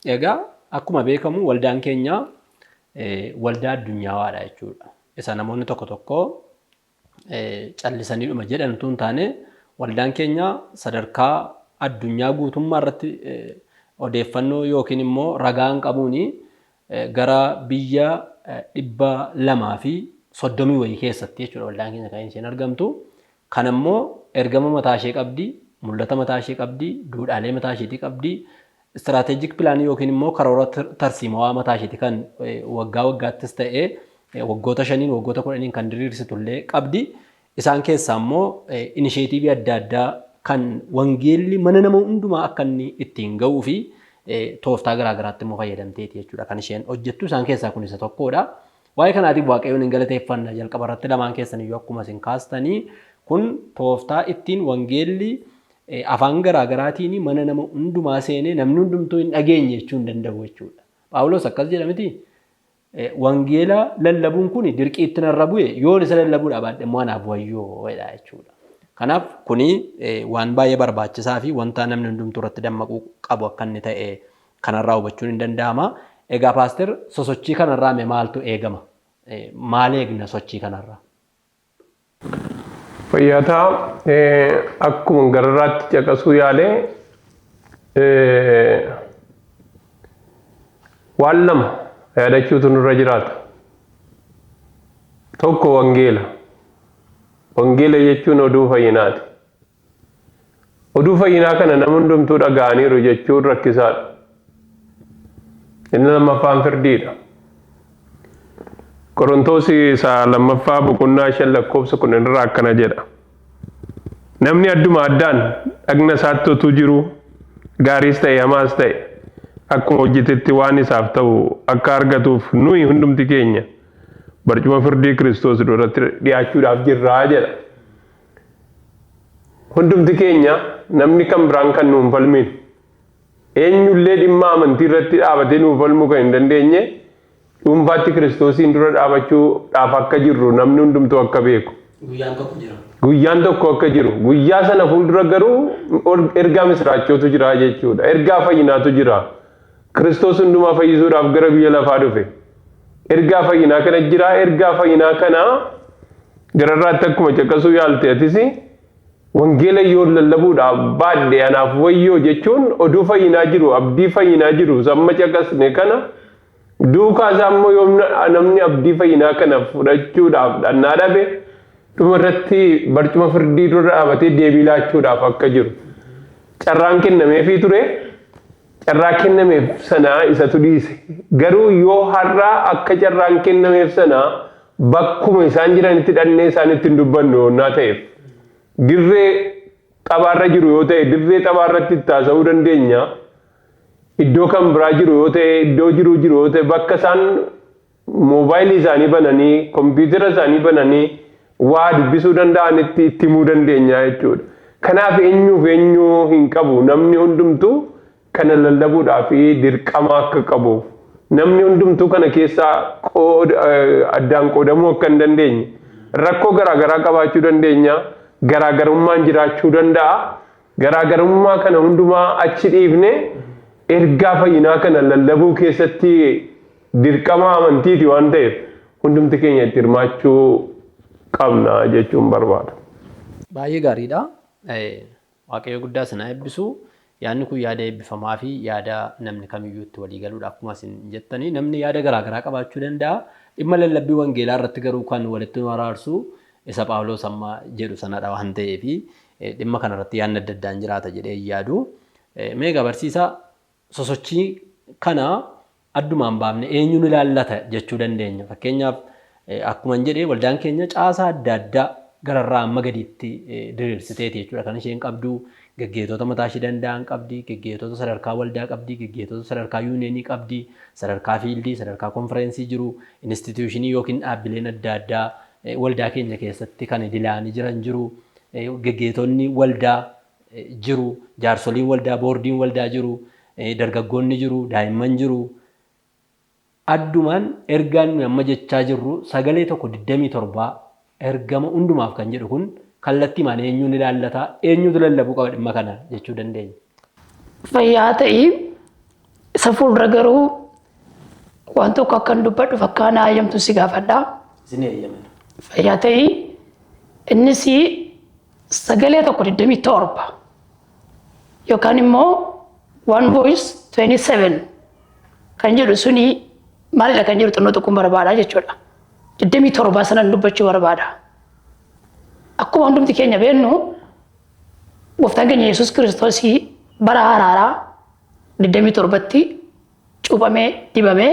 egaa akkuma beekamu waldaan keenya waldaa addunyawaadha jechuudha. Isa namoonni tokko tokko callisaniidhuma jedhan utuu hin taane, waldaan keenya sadarkaa addunyaa guutummaa irratti odeeffannoo yookiin immoo ragaan qabuuni gara biyya 230 wayii keessatti jechuudha waldaan keenya kan isheen argamtu. Kan immoo ergama mataa ishee qabdi, mul'ata mataa ishee qabdi, duudhaalee mataa isheetii qabdi, strategic planii yookiin immoo karoora tarsiimawaa mataa isheetii kan waggaa waggaattis ta'ee waggoota 5n, waggoota 10n kan diriirsitu illee qabdi. Isaan keessaa immoo initiative adda addaa kan wangeelli mana nama hundumaa akka inni ittiin ga'uu fi tooftaa garaa garaatti immoo fayyadamteeti jechuudha kan isheen hojjettu. Isaan keessaa kun isa tokkodha. Waa'ee kanaatiif Waaqayyoon hin galateeffanna. Jalqaba irratti lamaan keessan iyyuu akkuma isin kaastanii, kun tooftaa ittiin wangeelli afaan garaa garaatiin mana nama hundumaa seenee namni hundumtuu hin dhageenye jechuu hin danda'u jechuudha. Phaawulos akkas jedha miti? Wangeela lallabuun kun dirqiitti narra bu'e, yoon isa lallabuudhaa baadhe immoo anaaf wayyoo jedha jechuudha. Kanaaf kuni waan baay'ee barbaachisaa fi wanta namni hundumtuu irratti dammaquu qabu akka inni ta'e kanarraa hubachuun hin danda'ama. Egaa paaster, sosochii kanarraa mee maaltu eegama? Maal eegna sochii kanarraa? Fayyataa, akkuma gararraatti caqasuu yaalee, waan lama yaadachuutu nurra jiraata. Tokko wangeela. Wangeela jechuun oduu fayyinaati. Oduu fayyinaa kana nama hundumtuu dhaga'aniiru jechuun rakkisaadha. Inni lammaffaan firdiidha. Qorontoos isa lammaffaa boqonnaa 5 lakkoofsa 10 irraa akkana jedha. Namni adduma addaan dhagna isaatti otuu jiru, gaariis ta'e hamaas ta'e, akkuma hojjetetti waan isaaf ta'u akka argatuuf, nuyi hundumti keenya barcuma firdii Kiristoos duratti dhiyaachuudhaaf jirraa jedha. Hundumti keenya, namni kan biraan kan nuun falmin, eenyullee dhimma amantii irratti dhaabatee nuuf falmuu kan hin dandeenye, dhuunfaatti Kiristoosiin dura dhaabachuudhaaf akka jirru namni hundumtuu akka beeku. Guyyaan tokko jira. Guyyaan tokko akka jiru. Guyyaa sana fuuldura garuu ergaa misiraachootu jira jechuudha. Ergaa fayyinaatu jira. Kiristoos hundumaa fayyisuudhaaf gara biyya lafaa dhufe. Ergaa fayyinaa kana jira. Ergaa fayyinaa kana gararraatti akkuma caqasuu yaalte atis, wangeela yoo lallabuudhaaf baadhe anaaf wayyoo jechuun, oduu fayyinaa jiru, abdii fayyinaa jiru samma caqasne kana duukaa isaa immoo yoo namni abdii fayyinaa kana fudhachuudhaaf dhannaa dhabe, dhuma irratti barcuma firdii dura dhaabatee deebii laachuudhaaf akka jiru. Carraan kennameefii ture. Carraa kennameef sanaa isatu dhiise. Garuu yoo har'aa akka carraan kennameef sanaa bakkuma isaan jiranitti dhannee isaan ittiin dubbannu yoonnaa ta'eef, dirree taphaarra jiru yoo ta'e dirree taphaarratti itti haasa'uu dandeenya. Iddoo kan biraa jiru yoo ta'e, iddoo jiruu jiru yoo ta'e, bakka isaan moobaayilii isaanii bananii, kompiitara isaanii bananii waa dubbisuu danda'anitti itti himuu dandeenya jechuudha. Kanaaf eenyuuf eenyuu hin qabu, namni hundumtuu kana lallabuudhaaf dirqama akka qabu, namni hundumtuu kana keessaa addaan qoodamuu akka hin dandeenye, rakkoo garaagaraa qabaachuu dandeenya, garaagarummaan jiraachuu danda'a. Garaagarummaa kana hundumaa achi dhiifne ergaa fayyinaa kana lallabuu keessatti dirqama amantiiti waan ta'eef, hundumti keenya itti hirmaachuu qabna jechuun barbaada. Baay'ee gaariidha. Waaqayyo guddaa isin haa eebbisu. Yaadni kun yaada eebbifamaa fi yaada namni kamiyyuu itti walii galuudha. Akkuma isin jettanii, namni yaada garaagaraa qabaachuu danda'a. Dhimma lallabbii wangeelaa irratti garuu kan walitti nu araarsu isa Phaawulos amma jedhu sanadha waan ta'eef, dhimma kanarratti yaadni adda addaan jiraata jedhee hin yaadu. Mee egaa barsiisaa, sosochii kana addumaan baafne eenyuun ilaallata jechuu dandeenya? Fakkeenyaaf, akkuma hin jedhee, waldaan keenya caasaa adda addaa gararraa amma gadiitti diriirsiteeti jechuudha kan isheen qabdu. Geggeetota mataa ishee danda'an qabdi. Geggeetota sadarkaa waldaa qabdi. Geggeetota sadarkaa yuuniyeenii qabdi. Sadarkaa fiildii, sadarkaa konfereensii jiru. Instituushinii yookiin dhaabbileen adda addaa waldaa keenya keessatti kan dilaanii jiran jiru. Geggeetonni waldaa jiru. Jaarsoliin waldaa, boordiin waldaa jiru. Dargaggoonni jiru. Daa'imman jiru. Addumaan ergaan nuyi amma jechaa jirru sagalee tokko 27 ergama hundumaaf kan jedhu kun kallattiimaan eenyuun ilaallataa, eenyutu lallabuu qaba dhimma kana jechuu dandeenya. Fayyaa ta'ii, isa fuuldura garuu waan tokko akkan dubbadhu fakkaan hayyamtu si gaafadha. Isin eeyyamina. Fayyaa ta'ii, innis sagalee tokko 27 yookaan immoo One Voice 27 kan jedhu suni maalidha kan jedhu xinnoo tokkoon barbaada jechuudha. 27 sanan dubbachuu barbaada. Akkuma hundumti keenya beeknu, gooftaan keenya Yesuus Kiristoos bara haraaraa 27tti cuuphamee, dibamee,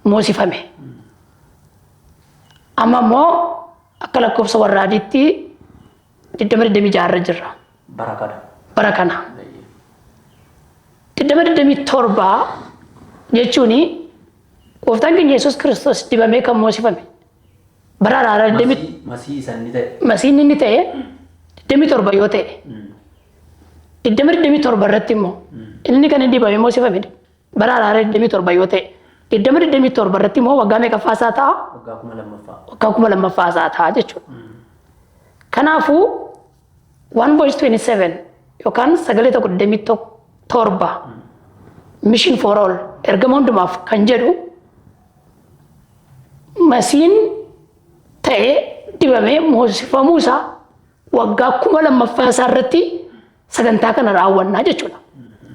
moosifame. Amma immoo akka lakkoofsa warra adiitti 2026 irra jirra. Bara kana. Bara kana. 2027 jechuun gooftaan keenya Yesuus Kiristoos dibamee kan moosifame bara haraaraa 20 Masii isa inni ta'e. Masiin inni ta'e 27 yoo ta'e, 2027 irratti immoo inni kan inni dibamee moosifame bara haraaraa 27 yoo ta'e, 2027 irratti immoo waggaa meeqaffaa isaa ta'a? Waggaa 2000ffaa. Waggaa 2000ffaa isaa ta'a jechuudha. Kanaafuu One Voice 27 yookaan sagalee tokko 27, Mission for All, ergama hundumaaf kan jedhu, masiin ta'ee dibamee moosifamuu isaa waggaa 2000ffaa isaa irratti sagantaa kana raawwannaa jechuudha.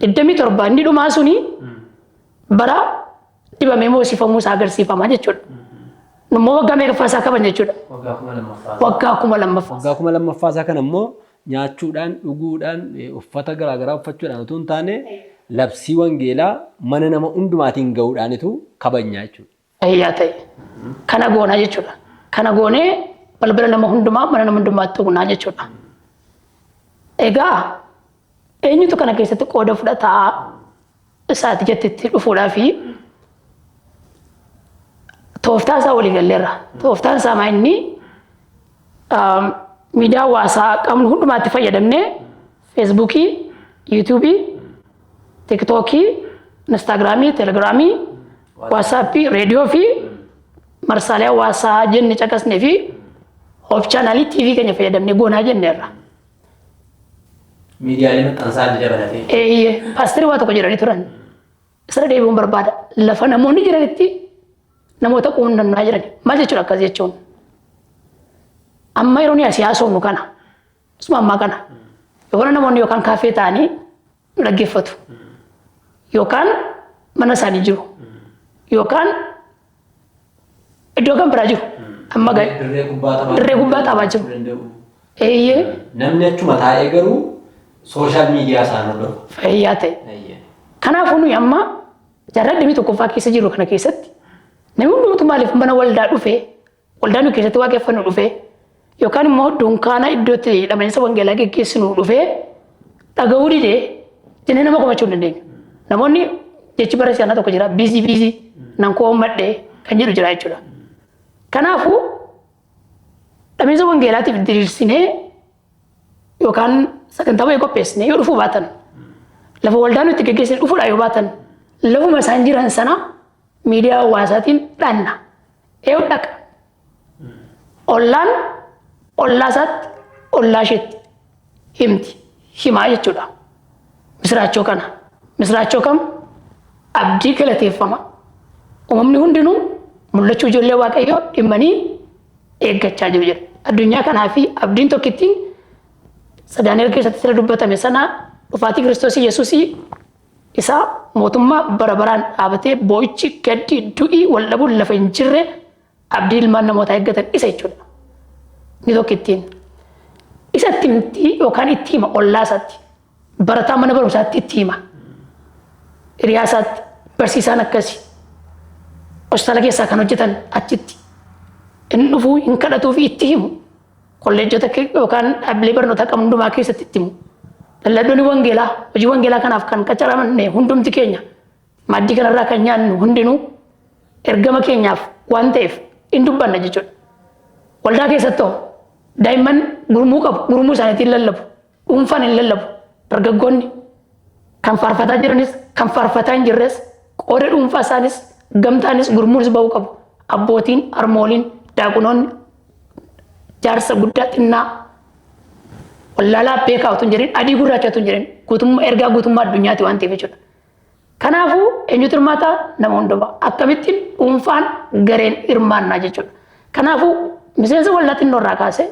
27 inni dhumaa suni bara dibamee moosifamuu isaa agarsiifama jechuudha. Immoo waggaa meeqaffaa isaa kaban jechuudha? Waggaa 2000ffaa. Waggaa 2000ffaa. Waggaa 2000ffaa isaa kana immoo nyaachuudhaan, dhuguudhaan, uffata garaagaraa uffachuudhaan otoo hin taane, labsii wangeelaa mana nama hundumaatiin ga'uudhaanitu kabajnaa jechuudha. Fayyaa ta'e. Kana goonaa jechuudha. Kana goonee balbala nama hundumaa, mana nama hundumaatti tuqnaa jechuudha. Egaa eenyutu kana keessatti qooda fudhataa isaati jettetti dhufuudhaa fi tooftaa isaa walii galleerra. Tooftaan isaa maa inni miidiyaa hawaasaa qabnu hundumaatti fayyadamnee Feesbuukii, Yuutuubii, Tiktookii, Instaagiraamii, Telegiraamii, Waatsaappii, reediyoo fi marsaalee hawaasaa jenne caqasnee fi Hoop chaanaalii TV keenya fayyadamnee goonaa jenneerra. Miidiyaalee maxxansaa illee dabalatee. Eeyyee, paasterii waa tokko jedhanii turan. Isarra deebi'uun barbaada. Lafa namoonni jiranitti namoota quunnamnaa jiran. Maal jechuudha akkas jechuun? Amma yeroo nuyi asii haasofnu kana, isuma ammaa kana, yookaan namoonni yookaan kaaffee ta'anii nu dhaggeeffatu. Yookaan mana isaanii jiru. Yookaan iddoo kan biraa jiru. Amma Dirree kubbaa taphaa Dirree kubbaa taphaa jiru. danda'u. Eeyyee. Namni achuma taa'ee garuu social media isaan hordofa. Fayyaa ta'e. Kanaafuu nuyi amma jaarraa 21ffaa keessa jiru kana keessatti namni hundumtu maaliif mana waldaa dhufee, waldaa nu keessatti waaqeffannu dhufee, yookaan immoo dunkaana iddoo itti dhama'insa wangeelaa geggeessinu dhufee dhaga'uu didee jennee nama komachuu hin dandeenyu. Namoonni jechi bara si'anaa tokko jira, busy busy nan koo madhee kan jedhu jira jechuudha. Kanaafuu dhama'insa wangeelaatiif diriirsinee yookaan sagantaa wayii qopheessinee yoo dhufuu baatan, lafa waldaa nuti geggeessine dhufuudhaa yoo baatan, lafuma isaan jiran sana miidiyaa hawaasaatiin dhanna. Eeyu dhaqa. Ollaan ollaa isaatti, ollaa isheetti himti. Himaa jechuudha. Misiraachoo kana. Misiraachoo kam? Abdii galateeffama. Uumamni hundinuu mul'achuu ijoollee Waaqayyoo dhimmanii eeggachaa jiru jedha. Addunyaa kanaa fi abdiin tokkittiin Daani'el keessatti sira dubbatame sana, dhufaatii Kiristoos Yesuusii isa mootummaa bara baraan dhaabatee boo'ichi, gaddi, du'i, wal dhabuun lafa hin jirre, abdii ilmaan namootaa eeggatan isa jechuudha. Inni tokkittiin. Isa itti himti yookaan itti hima ollaa isaatti. Barataa mana barumsaatti itti hima. Hiriyaa isaatti, barsiisaan akkasi. Hospitaala keessaa kan hojjetan achitti. Inni dhufuu hin kadhatuu fi itti himu. Kolleejjota yookaan dhaabbilee barnootaa qabu hundumaa keessatti itti himu. Lallabdoonni wangeelaa hojii wangeelaa kanaaf kan qacaramne hundumti keenya maaddii kanarraa kan nyaannu hundinuu ergama keenyaaf waan ta'eef hin dubbanna jechuudha. Waldaa keessatti hoo daa'imman gurmuu qabu, gurmuu isaaniitiin lallabu, dhuunfaan hin lallabu. Dargaggoonni kan faarfataa jiranis kan faarfataa hin jirres qooda dhuunfaa isaanis gamtaanis gurmuunis ba'uu qabu. Abbootiin, harmooliin, daaqunoonni jaarsa guddaa xinnaa wallaalaa beekaa otoo hin jedhin, adii gurraacha otoo hin jedhin, guutummaa ergaa guutummaa addunyaati waan ta'eef jechuudha. Kanaafuu eenyutu hirmaata? Nama hundumaa. Akkamittiin? Dhuunfaan, gareen hirmaannaa jechuudha. Kanaafuu miseensa waldaa xinnoo irraa kaasee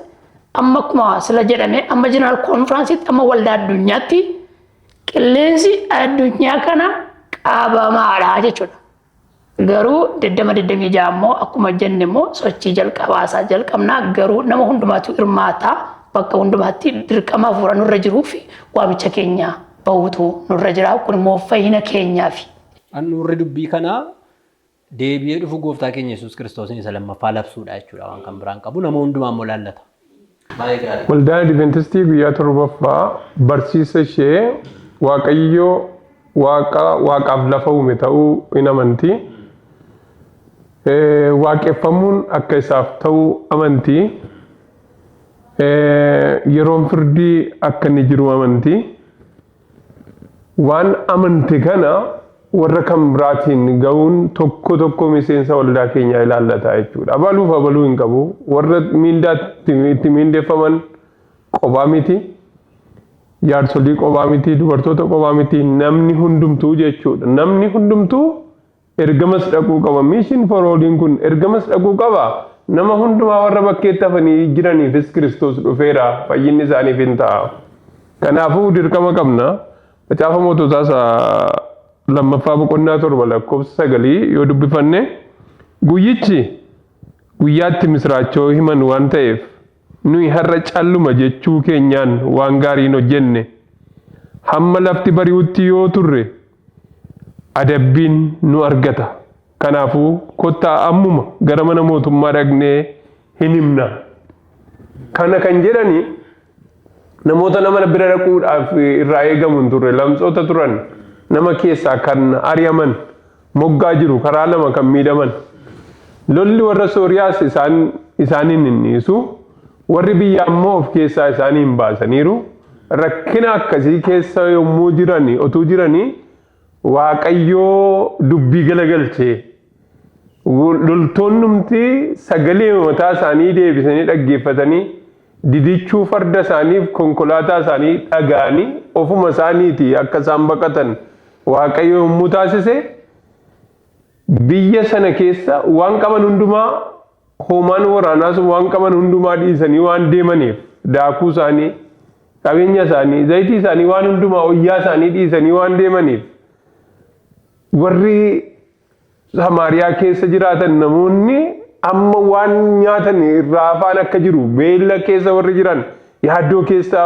amma akkuma sila jedhame amma jeneraal koonfiraansiitti, amma waldaa addunyaatti qilleensi addunyaa kana qabamaadha jechuudha. Garuu 2026 immoo akkuma jenne immoo sochii jalqabaa isaa jalqabnaa, garuu nama hundumaatu hirmaataa, bakka hundumaatti dirqama hafuura nurra jiruu fi waamicha keenya bahuutu nurra jira. Kun immoo fayyina keenyaafi. Handhuurri dubbii kanaa deebi'ee dhufu gooftaa keenya Yesuus Kiristoosiin isa lammaffaa labsuudha jechuudha. Waan kan biraan qabu nama hundumaa immoo laallata. Baay'ee gaarii. Waldaan Adventistii guyyaa torbaffaa barsiisa ishee Waaqayyo Waaqa waaqaaf lafa uume ta'uu in amanti. Waaqeffamuun akka isaaf ta'u amanti. Yeroon firdii akka inni jiru amanti. Waan amante kana warra kan biraatiin ga'uun tokko tokko miseensa waldaa keenyaa ilaallata jechuudha. Abaluuf abaluu hin qabu. Warra miindaa itti miindeeffaman qophaa miti. Jaarsolii qophaa miti. Dubartoota qophaa miti. Namni hundumtuu jechuudha. Namni hundumtuu ergamas dhaquu qaba. Mission for Alliin kun ergamas dhaquu qaba. Nama hundumaa warra bakkeetti hafanii jiraniifis Kiristoos dhufeera. Fayyinni isaaniif hin ta'a. Kanaafuu dirqama qabna. Macaafa Moototaa isa lammaffaa boqonnaa 7 lakkoofsa 9 yoo dubbifanne, guyyichi guyyaatti misiraachoo himan waan ta'eef nuyi har'a calluma jechuu keenyaan waan gaarii hin hojjenne. Hamma lafti bari'utti yoo turre adabbiin nu argata. Kanaafuu kottaa ammuma gara mana mootummaa dhaqnee hin himna. Kana kan jedhani namoota nama bira dhaquudhaaf irraa eegamu hin turre. Lamxoota turan, nama keessaa kan ari'aman, moggaa jiru karaa lama kan miidhaman. Lolli warra Sooriyaas isaan isaaniin hin dhiisu. Warri biyyaa immoo of keessaa isaanii hin baasaniiru. Rakkina akkasii keessa yommuu jirani otuu jiranii Waaqayyoo dubbii galagalchee loltoonnumti sagalee mataa isaanii deebisanii dhaggeeffatanii, didichuu farda isaaniif konkolaataa isaanii dhaga'anii ofuma isaaniitii akka isaan baqatan Waaqayyo yommuu taasise, biyya sana keessa waan qaban hundumaa, hoomaan waraanaa sun waan qaban hundumaa dhiisanii waan deemaniif, daakuu isaanii, qabeenya isaanii, zayitii isaanii, waan hundumaa, wayyaa isaanii dhiisanii waan deemaniif, warri Samaariyaa keessa jiraatan namoonni amma waan nyaatan irraa afaan akka jiru, beela keessa warri jiran, yaaddoo keessa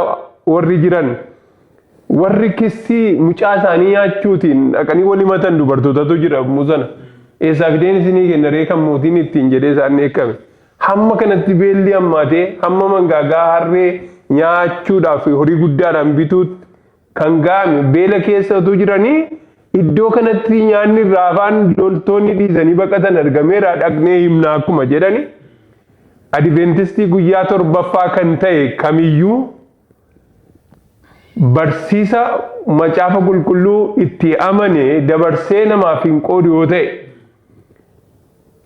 warri jiran, warri kissii mucaa isaanii nyaachuutiin dhaqanii wal himatan dubartootatu jira yommuu sana. Eessaa fideen isinii kenna ree kan mootiin ittiin jedhee isaan dheekkame. Hamma kanatti beelli hammaatee hamma mangaagaa harree nyaachuudhaaf horii guddaadhaan bituutti kan ga'ame beela keessa utuu jiranii, iddoo kanatti nyaanni irraa afaan loltoonni dhiisanii baqatan argameera, dhaqnee himna akkuma jedhani, Adventistii guyyaa torbaffaa kan ta'e kamiyyuu barsiisa macaafa qulqulluu itti amane dabarsee namaaf hin qoodu yoo ta'e,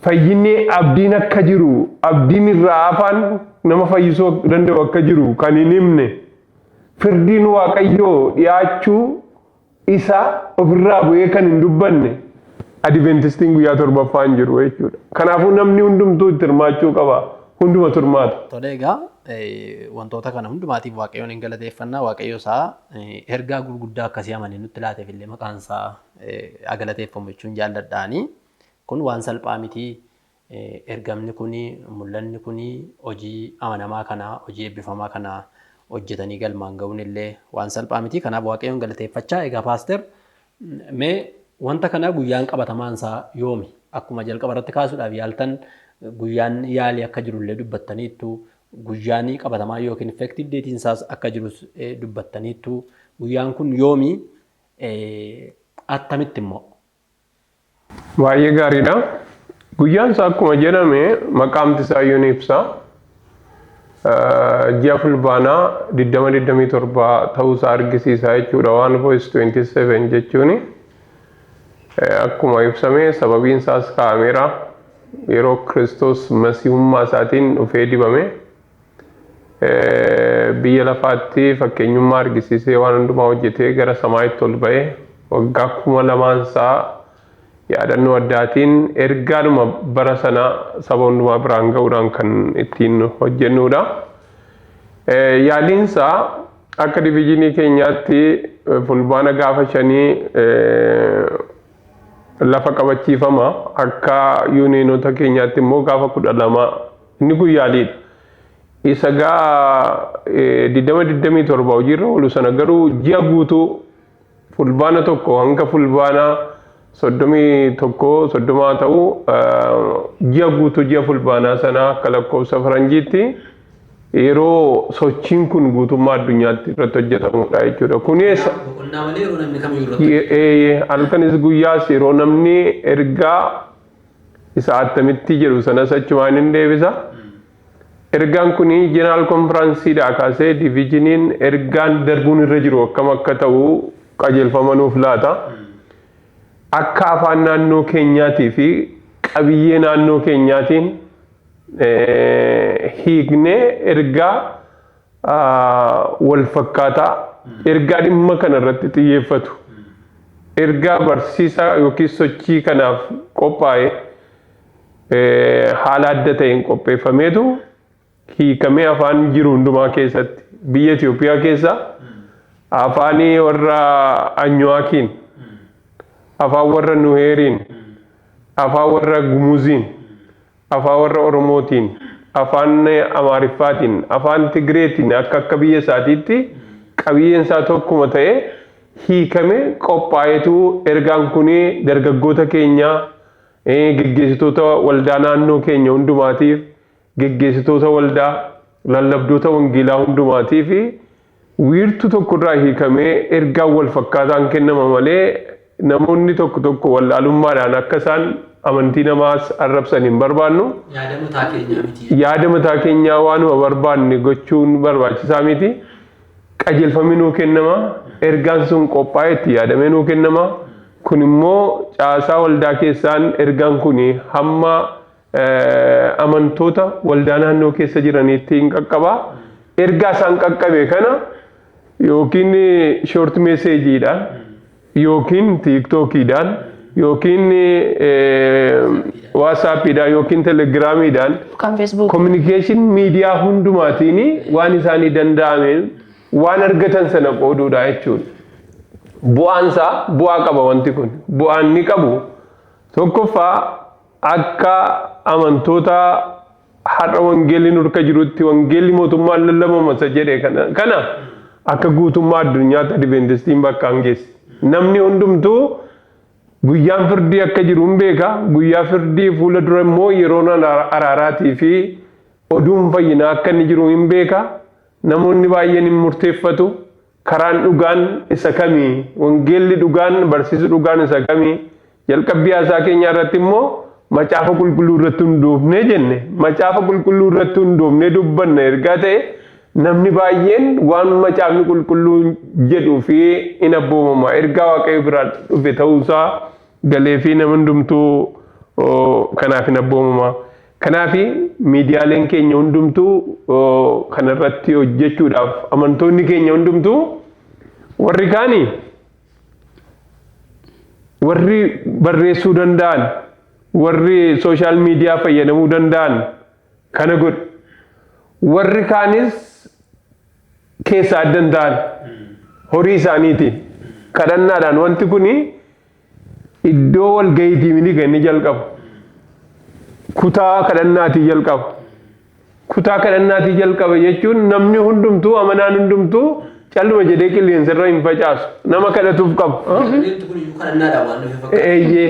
fayyinni abdiin akka jiru, abdiin irraa afaan nama fayyisuu danda'u akka jiru kan hin himne, firdiin Waaqayyoo dhiyaachuu isa ofirraa bu'ee kan hin dubbanne, Adventistiin guyyaa torbaffaa hin jiru jechuudha. Kanaafuu namni hundumtuu itti hirmaachuu qaba. Hundumatu hirmaata. Tole, egaa wantoota kana hundumaatiif Waaqayyoon hin galateeffanna. Waaqayyo isaa ergaa gurguddaa akkasii amanee nutti laateef illee maqaan isaa haa galateeffamu jechuun jaalladhaani. Kun waan salphaa miti. Ergamni kun, mul'anni kun, hojii amanamaa kana, hojii eebbifamaa kana hojjetanii galmaan ga'uun illee waan salphaa miti. Kanaaf Waaqayyoon galateeffachaa, egaa paaster, mee wanta kana guyyaan qabatamaan isaa yoomi? Akkuma jalqaba irratti kaasuudhaaf yaaltan, guyyaan yaalii akka jirullee dubbattaniittu, guyyaan qabatamaa yookiin effective date'n isaas akka jirus dubbattaniittu. Guyyaan kun yoomii attamitti immoo? Baay'ee gaariidha. Guyyaan isaa akkuma jedhame maqaamti isaa iyyuu ni ibsa. Ji'a Fulbaanaa 2027 ta'uusaa argisiisa jechuudha. One Voice 27 jechuuni. Akkuma ibsame sababiin isaas kaa'ameera. Yeroo Kiristoos masiihummaa isaatiin dhufee dibame biyya lafaatti fakkeenyummaa argisiisee waan hundumaa hojjetee gara samaayitti ol ba'ee waggaa 2000 isaa yaadannoo addaatiin ergaadhuma bara sana saba hundumaa biraan ga'uudhaan kan ittiin hojjennudha. Yaaliinsaa akka diviijinii keenyaatti Fulbaana gaafa 5 lafa qabachiifama. Akka yuuniyeenota keenyaatti immoo gaafa 12 inni guyyaaliidha. Isa gaa 2027 hojiirra oolu sana garuu ji'a guutuu Fulbaana 1 hanga Fulbaana 31 30 ta'u ji'a guutuu ji'a Fulbaanaa sana akka lakkoofsa faranjiitti yeroo sochiin kun guutummaa addunyaatti irratti hojjetamudha jechuudha. Kunis Boqonnaa malee yeroo namni kamiyyuu irratti halkanis guyyaas yeroo namni ergaa isa attamitti jedhu sanas achumaan hin deebisa. Ergaan kun jeneraal konfiraansiidhaa kaasee diviijiniin ergaan darbuun irra jiru akkam akka ta'u qajeelfama nuuf laata. Akka afaan naannoo keenyaatii fi qabiyyee naannoo keenyaatiin hiiknee ergaa wal fakkaataa, ergaa dhimma kana irratti xiyyeeffatu, ergaa barsiisaa yookiin sochii kanaaf qophaa'e haala adda ta'een qopheeffameetu hiikamee afaan jiru hundumaa keessatti biyya Itoophiyaa keessa afaanii warra Anyuwaakiin, afaan warra Nuheeriin, afaan warra Gumuziin, afaan warra Oromootiin, afaan Amaariffaatiin, afaan Tigreetiin akka akka biyya isaatiitti qabiyyeen isaa tokkuma ta'e hiikame qophaa'eetu ergaan kun dargaggoota keenya, geggeessitoota waldaa naannoo keenya hundumaatiif, geggeessitoota waldaa, lallabdoota wangeelaa hundumaatiif wiirtuu tokkorraa hiikamee ergaan wal fakkaataan kennama malee namoonni tokko tokko wallaalummaadhaan akka isaan amantii namaas arrabsan hin barbaannu. Yaada mataa keenyaa miti. Yaada mataa keenyaa waanuma barbaanne gochuun barbaachisaa miti. Qajeelfamni nuu kennama. Ergaan sun qophaa'ee itti yaadamee nuu kennama. Kun immoo caasaa waldaa keessaan ergaan kun hamma amantoota waldaa naannoo keessa jiraniitti hin qaqqaba. Ergaa isaan qaqqabe kana yookiin short messageiidhaan yookiin TikTokiidhaan yookiin WhatsAppiidhaan yookiin Telegramiidhaan Yookaan Facebook. Communication miidiyaa hundumaatiin waan isaanii danda'ameen waan argatan sana qooduudha jechuudha. Bu'aan isaa bu'aa qaba wanti kun. Bu'aan ni qabu tokkoffaa akka amantoota har'a wangeelli nurka jirutti wangeelli mootummaan lallabama isa jedhe kana akka guutummaa addunyaatti Adventistiin bakka geesse. Namni hundumtuu guyyaan firdii akka jiru hin beeka. Guyyaa firdii fuula dura immoo yeroon araaraatii fi oduun fayyinaa akka inni jiru hin beeka. Namoonni baay'een hin murteeffatu. Karaan dhugaan isa kamii? Wangeelli dhugaan, barsiisu dhugaan isa kamii? Jalqabbii haasaa keenyaa irratti immoo macaafa qulqulluu irratti hundoofnee jenne. Macaafa qulqulluu irratti hundoofnee dubbanna ergaa ta'e namni baay'een waan macaafni qulqulluu jedhuu fi hin abboomama. Ergaa Waaqayyo biraa dhufe ta'uusaa galee fi nama hundumtuu kanaaf hin abboomama. Kanaaf miidiyaaleen keenya hundumtuu kanarratti hojjechuudhaaf amantoonni keenya hundumtuu warri kaanii warri barreessuu danda'an, warri social media fayyadamuu danda'an kana godhu. Warri kaanis keessaa adda hin ta'an horii isaaniitiin kadhannaadhaan wanti kuni iddoo walga'iitii miti kan inni jalqabu. Kutaa kadhannaatii jalqaba. Kutaa kadhannaatii jalqaba jechuun namni hundumtuu, amanaan hundumtuu calluma jedhee qilleensarra hin facaasu. Nama kadhatuuf qaba. Wanti kun iyyuu kadhannaadhaan waan dhufe fakkaata. Eeyyee.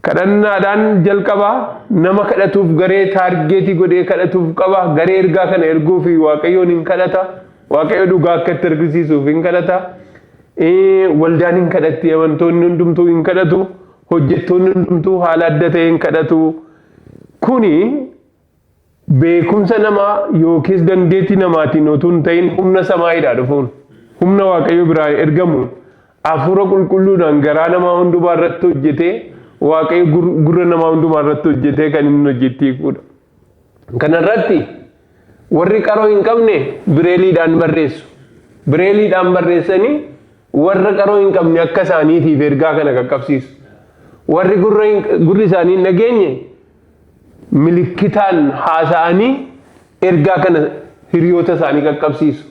Kadhannaadhaan jalqaba, nama kadhatuuf garee target godhee kadhatuuf qaba. Garee ergaa kana erguu fi Waaqayyoon hin kadhata. Waaqayyo dhugaa akka itti argisiisuuf hin kadhata. Waldaan hin kadhatti, amantoonni hundumtuu hin kadhatu, hojjettoonni hundumtuu haala adda ta'een kadhatu. Kuni beekumsa namaa yookiis dandeettii namaatiin utuu hin ta'in humna samaayiidhaa dhufuun, humna Waaqayyo biraa ergamuun, hafuura qulqulluudhaan garaa namaa hundumaa irratti hojjetee, Waaqayyo gurra namaa hundumaa irratti hojjetee kan inni hojjetti hiikuudha. Kanarratti warri qaroo hin qabne bireeliidhaan barreessu. Bireeliidhaan barreessanii warra qaroo hin qabne akka isaaniitiif ergaa kana qaqqabsiisu. Warri gurri isaanii hin dhageenye milikkitaan haasa'anii ergaa kana hiriyoota isaanii qaqqabsiisu.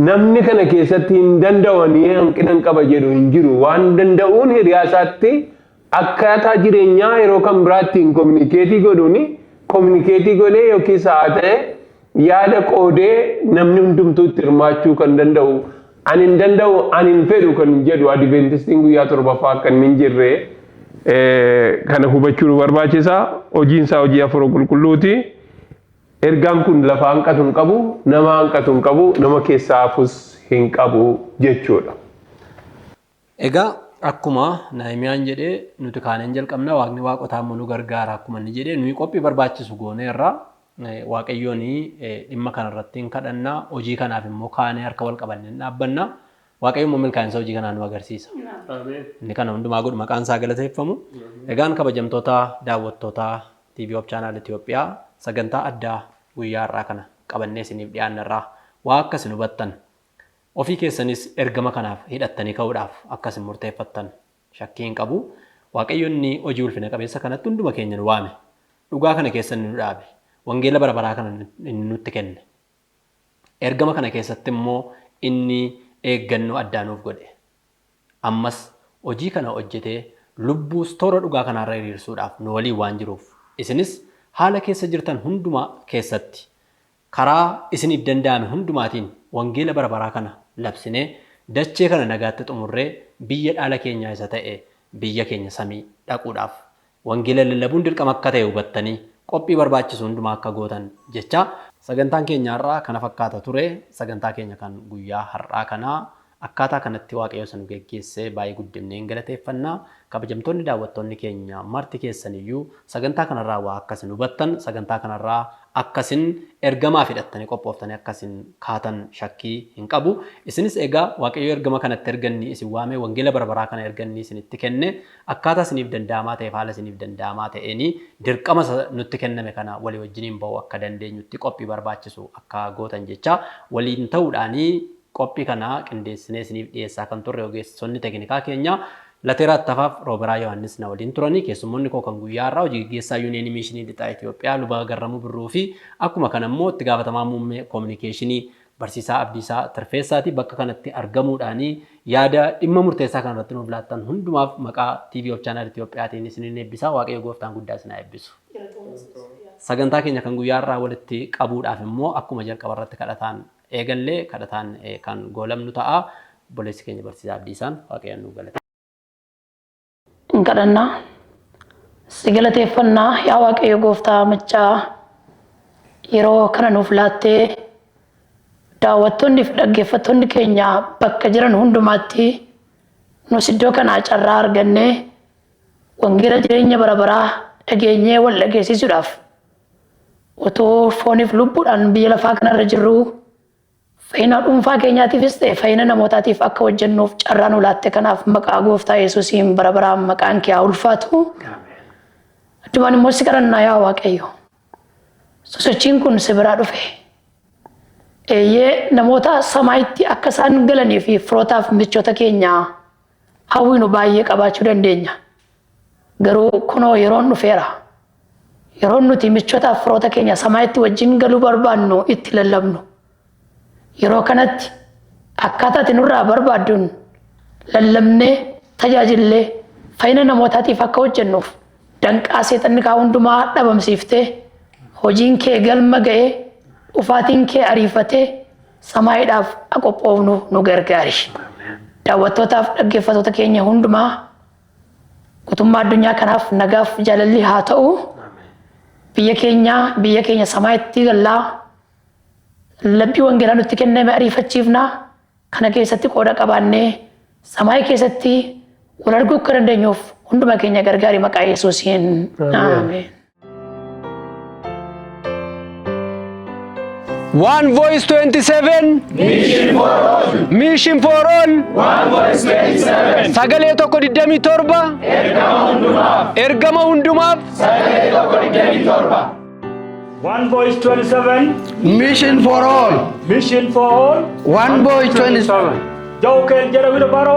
Namni kana keessatti hin danda'anii hanqina hin qaba jedhu hin jiru. Waan danda'uun hiriyaa isaatti akkaataa jireenyaa yeroo kan biraattiin communicate godhuuni communicate godhee yookiis haa ta'e yaada qoodee namni hundumtuu itti hirmaachuu kan danda'u. Ani hin danda'u, ani hin fedhu kan jedhu Adventistiin guyyaa torbaffaa akka inni hin jirre kana hubachuu nu barbaachisa. Hojiin isaa hojii hafuura qulqulluuti. Ergaan kun lafa hanqatu hin qabu, nama hanqatu hin qabu, nama keessaa hafus hin qabu jechuudha. Egaa akkuma Naahimiyaan jedhee, nuti kaaneen jalqabna, Waaqni waaqotaa immoo nu gargaara akkuma inni jedhee, nuyi qophii barbaachisu gooneerra. Waaqayyoon dhimma kanarratti hin kadhanna, hojii kanaaf immoo kaanee harka wal qabannee hin dhaabbanna. Waaqayyo immoo milkaa'insa hojii kanaa nu agarsiisa. Inni kana hundumaa godhu maqaan isaa galateeffamu. Egaan kabajamtoota daawwattoota TV Hope Channel Itoophiyaa, sagantaa addaa guyyaa har'aa kana qabannee isiniif dhiyaannerraa waa akka isin hubattan, ofii keessanis ergama kanaaf hidhattanii ka'uudhaaf akka isin murteeffattan shakkii hin qabu. Waaqayyo inni hojii ulfina qabeessa kanatti hunduma keenya nu waame. Dhugaa kana keessa inni nu dhaabe. Wangeela bara baraa kana inni nutti kenne. Ergama kana keessatti immoo inni eeggannoo addaa nuuf godhe. Ammas hojii kana hojjetee lubbuus toora dhugaa kanaarra hiriirsuudhaaf nu waliin waan jiruuf, isinis haala keessa jirtan hundumaa keessatti karaa isiniif danda'ame hundumaatiin wangeela bara baraa kana labsinee dachee kana nagaatti xumurree biyya dhaala keenyaa isa ta'e biyya keenya samii dhaquudhaaf wangeela lallabuun dirqama akka ta'e hubattanii qophii barbaachisu hundumaa akka gootan jecha, sagantaan keenya har'aa kana fakkaata ture. Sagantaa keenya kan guyyaa har'aa kanaa akkaataa kanatti Waaqayyo isa nu geggeessee baay'ee guddifnee hin galateeffannaa. Kabajamtoonni daawwattoonni keenya marti keessaniyyuu sagantaa kanarraa waa akkasin hubattan, sagantaa kanarraa akkasin ergamaa hidhattanii qophooftanii akkasin kaatan shakkii hin qabu. Isinis egaa Waaqayyo ergama kanatti erganni isin waame, wangeela bara baraa kana erganni isinitti kenne, akkaataa isiniif danda'amaa ta'eef haala isiniif danda'amaa ta'een dirqama nutti kenname kana walii wajjiniin ba'uu akka dandeenyutti qophii barbaachisu akka gootan jecha, waliin ta'uudhaanii qophii kana qindeessinee isiniif dhiyeessaa kan turre ogeessonni teeknikaa keenya Lateeraa Attafaaf Rooberaa Yohaannis na waliin turanii, keessummoonni koo kan guyyaa har'aa hojii gaggeessaa Yuuniyeenii Miishinii Lixaa Itoophiyaa Luba Garramuu Birruu fi akkuma kana immoo itti gaafatamaa muummee koominikeeshinii Barsiisaa Abdiisaa Tirfeessaati. Bakka kanatti argamuudhaanii yaada dhimma murteessaa kanarratti nuuf laattan hundumaaf maqaa TV Hope Channel Itoophiyaatiin isiniin eebbisaa. Waaqayyo gooftaan guddaa isin haa eebbisu. Sagantaa keenya kan guyyaa har'aa walitti qabuudhaaf immoo akkuma jalqaba irratti kadhataan eegallee kadhataan kan goolamnu ta'a. Obboleessi keenya Barsiisaa Abdiisaan Waaqayyoon nu galate. Hin kadhannaa. Si galateeffannaa, yaa Waaqayyo gooftaa maccaa, yeroo kana nuuf laattee daawwattoonni fi dhaggeeffattoonni keenya bakka jiran hundumaatti nus iddoo kanaa carraa argannee wangeela jireenya bara baraa dhageenyee wal dhageessisuudhaaf, otoo fooniif lubbuudhaan biyya lafaa kanarra jirru fayyina dhuunfaa keenyaatiifis ta'e fayyina namootaatiif akka hojjennuuf carraa nu laatte kanaaf maqaa gooftaa Yesuusiin bara baraan maqaan kee haa ulfaatu. Addumaan immoo si kadhannaa, yaa Waaqayyo. Sosochiin kun si biraa dhufe. Eeyyee, namoota samaayitti akka isaan galanii fi firootaaf michoota keenya hawwinu baay'ee qabaachuu dandeenya. Garuu kunoo yeroon dhufeera. Yeroon nuti michootaaf firoota keenya samaayitti wajjin galuu barbaannu itti lallabnu. Yeroo kanatti akkaataa ati nurraa barbaadduun lallabnee tajaajillee fayyina namootaatiif akka hojjennuuf danqaa seexanni kaa hundumaa dhabamsiiftee, hojiin kee galma ga'ee, dhufaatiin kee ariifatee samaayiidhaaf akka qophoofnu nu gargaari. Daawwattootaaf dhaggeeffattoota keenya hundumaa guutummaa addunyaa kanaaf nagaaf jaalalli haa ta'u. Biyya keenya samaayitti gallaa. Labbii wangeelaa nutti kenname ariifachiifnaa. Kana keessatti qooda qabaannee Samaayii keessatti wal arguu akka dandeenyuuf hunduma keenya gargaari maqaa Yesuusiin. Ameen. One Voice 27. Mission for all. Mission for all. One Voice 27. Sagalee tokko 27. Ergama hundumaaf. Ergama hundumaaf. One Voice 27, Mission for all. Mission for All, One Voice 27. Jawkel Jarawilo Baro,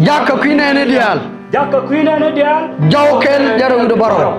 Jakka Queen Enedial. Jakka Queen Anadial, Jawkel Jarawilo Baro.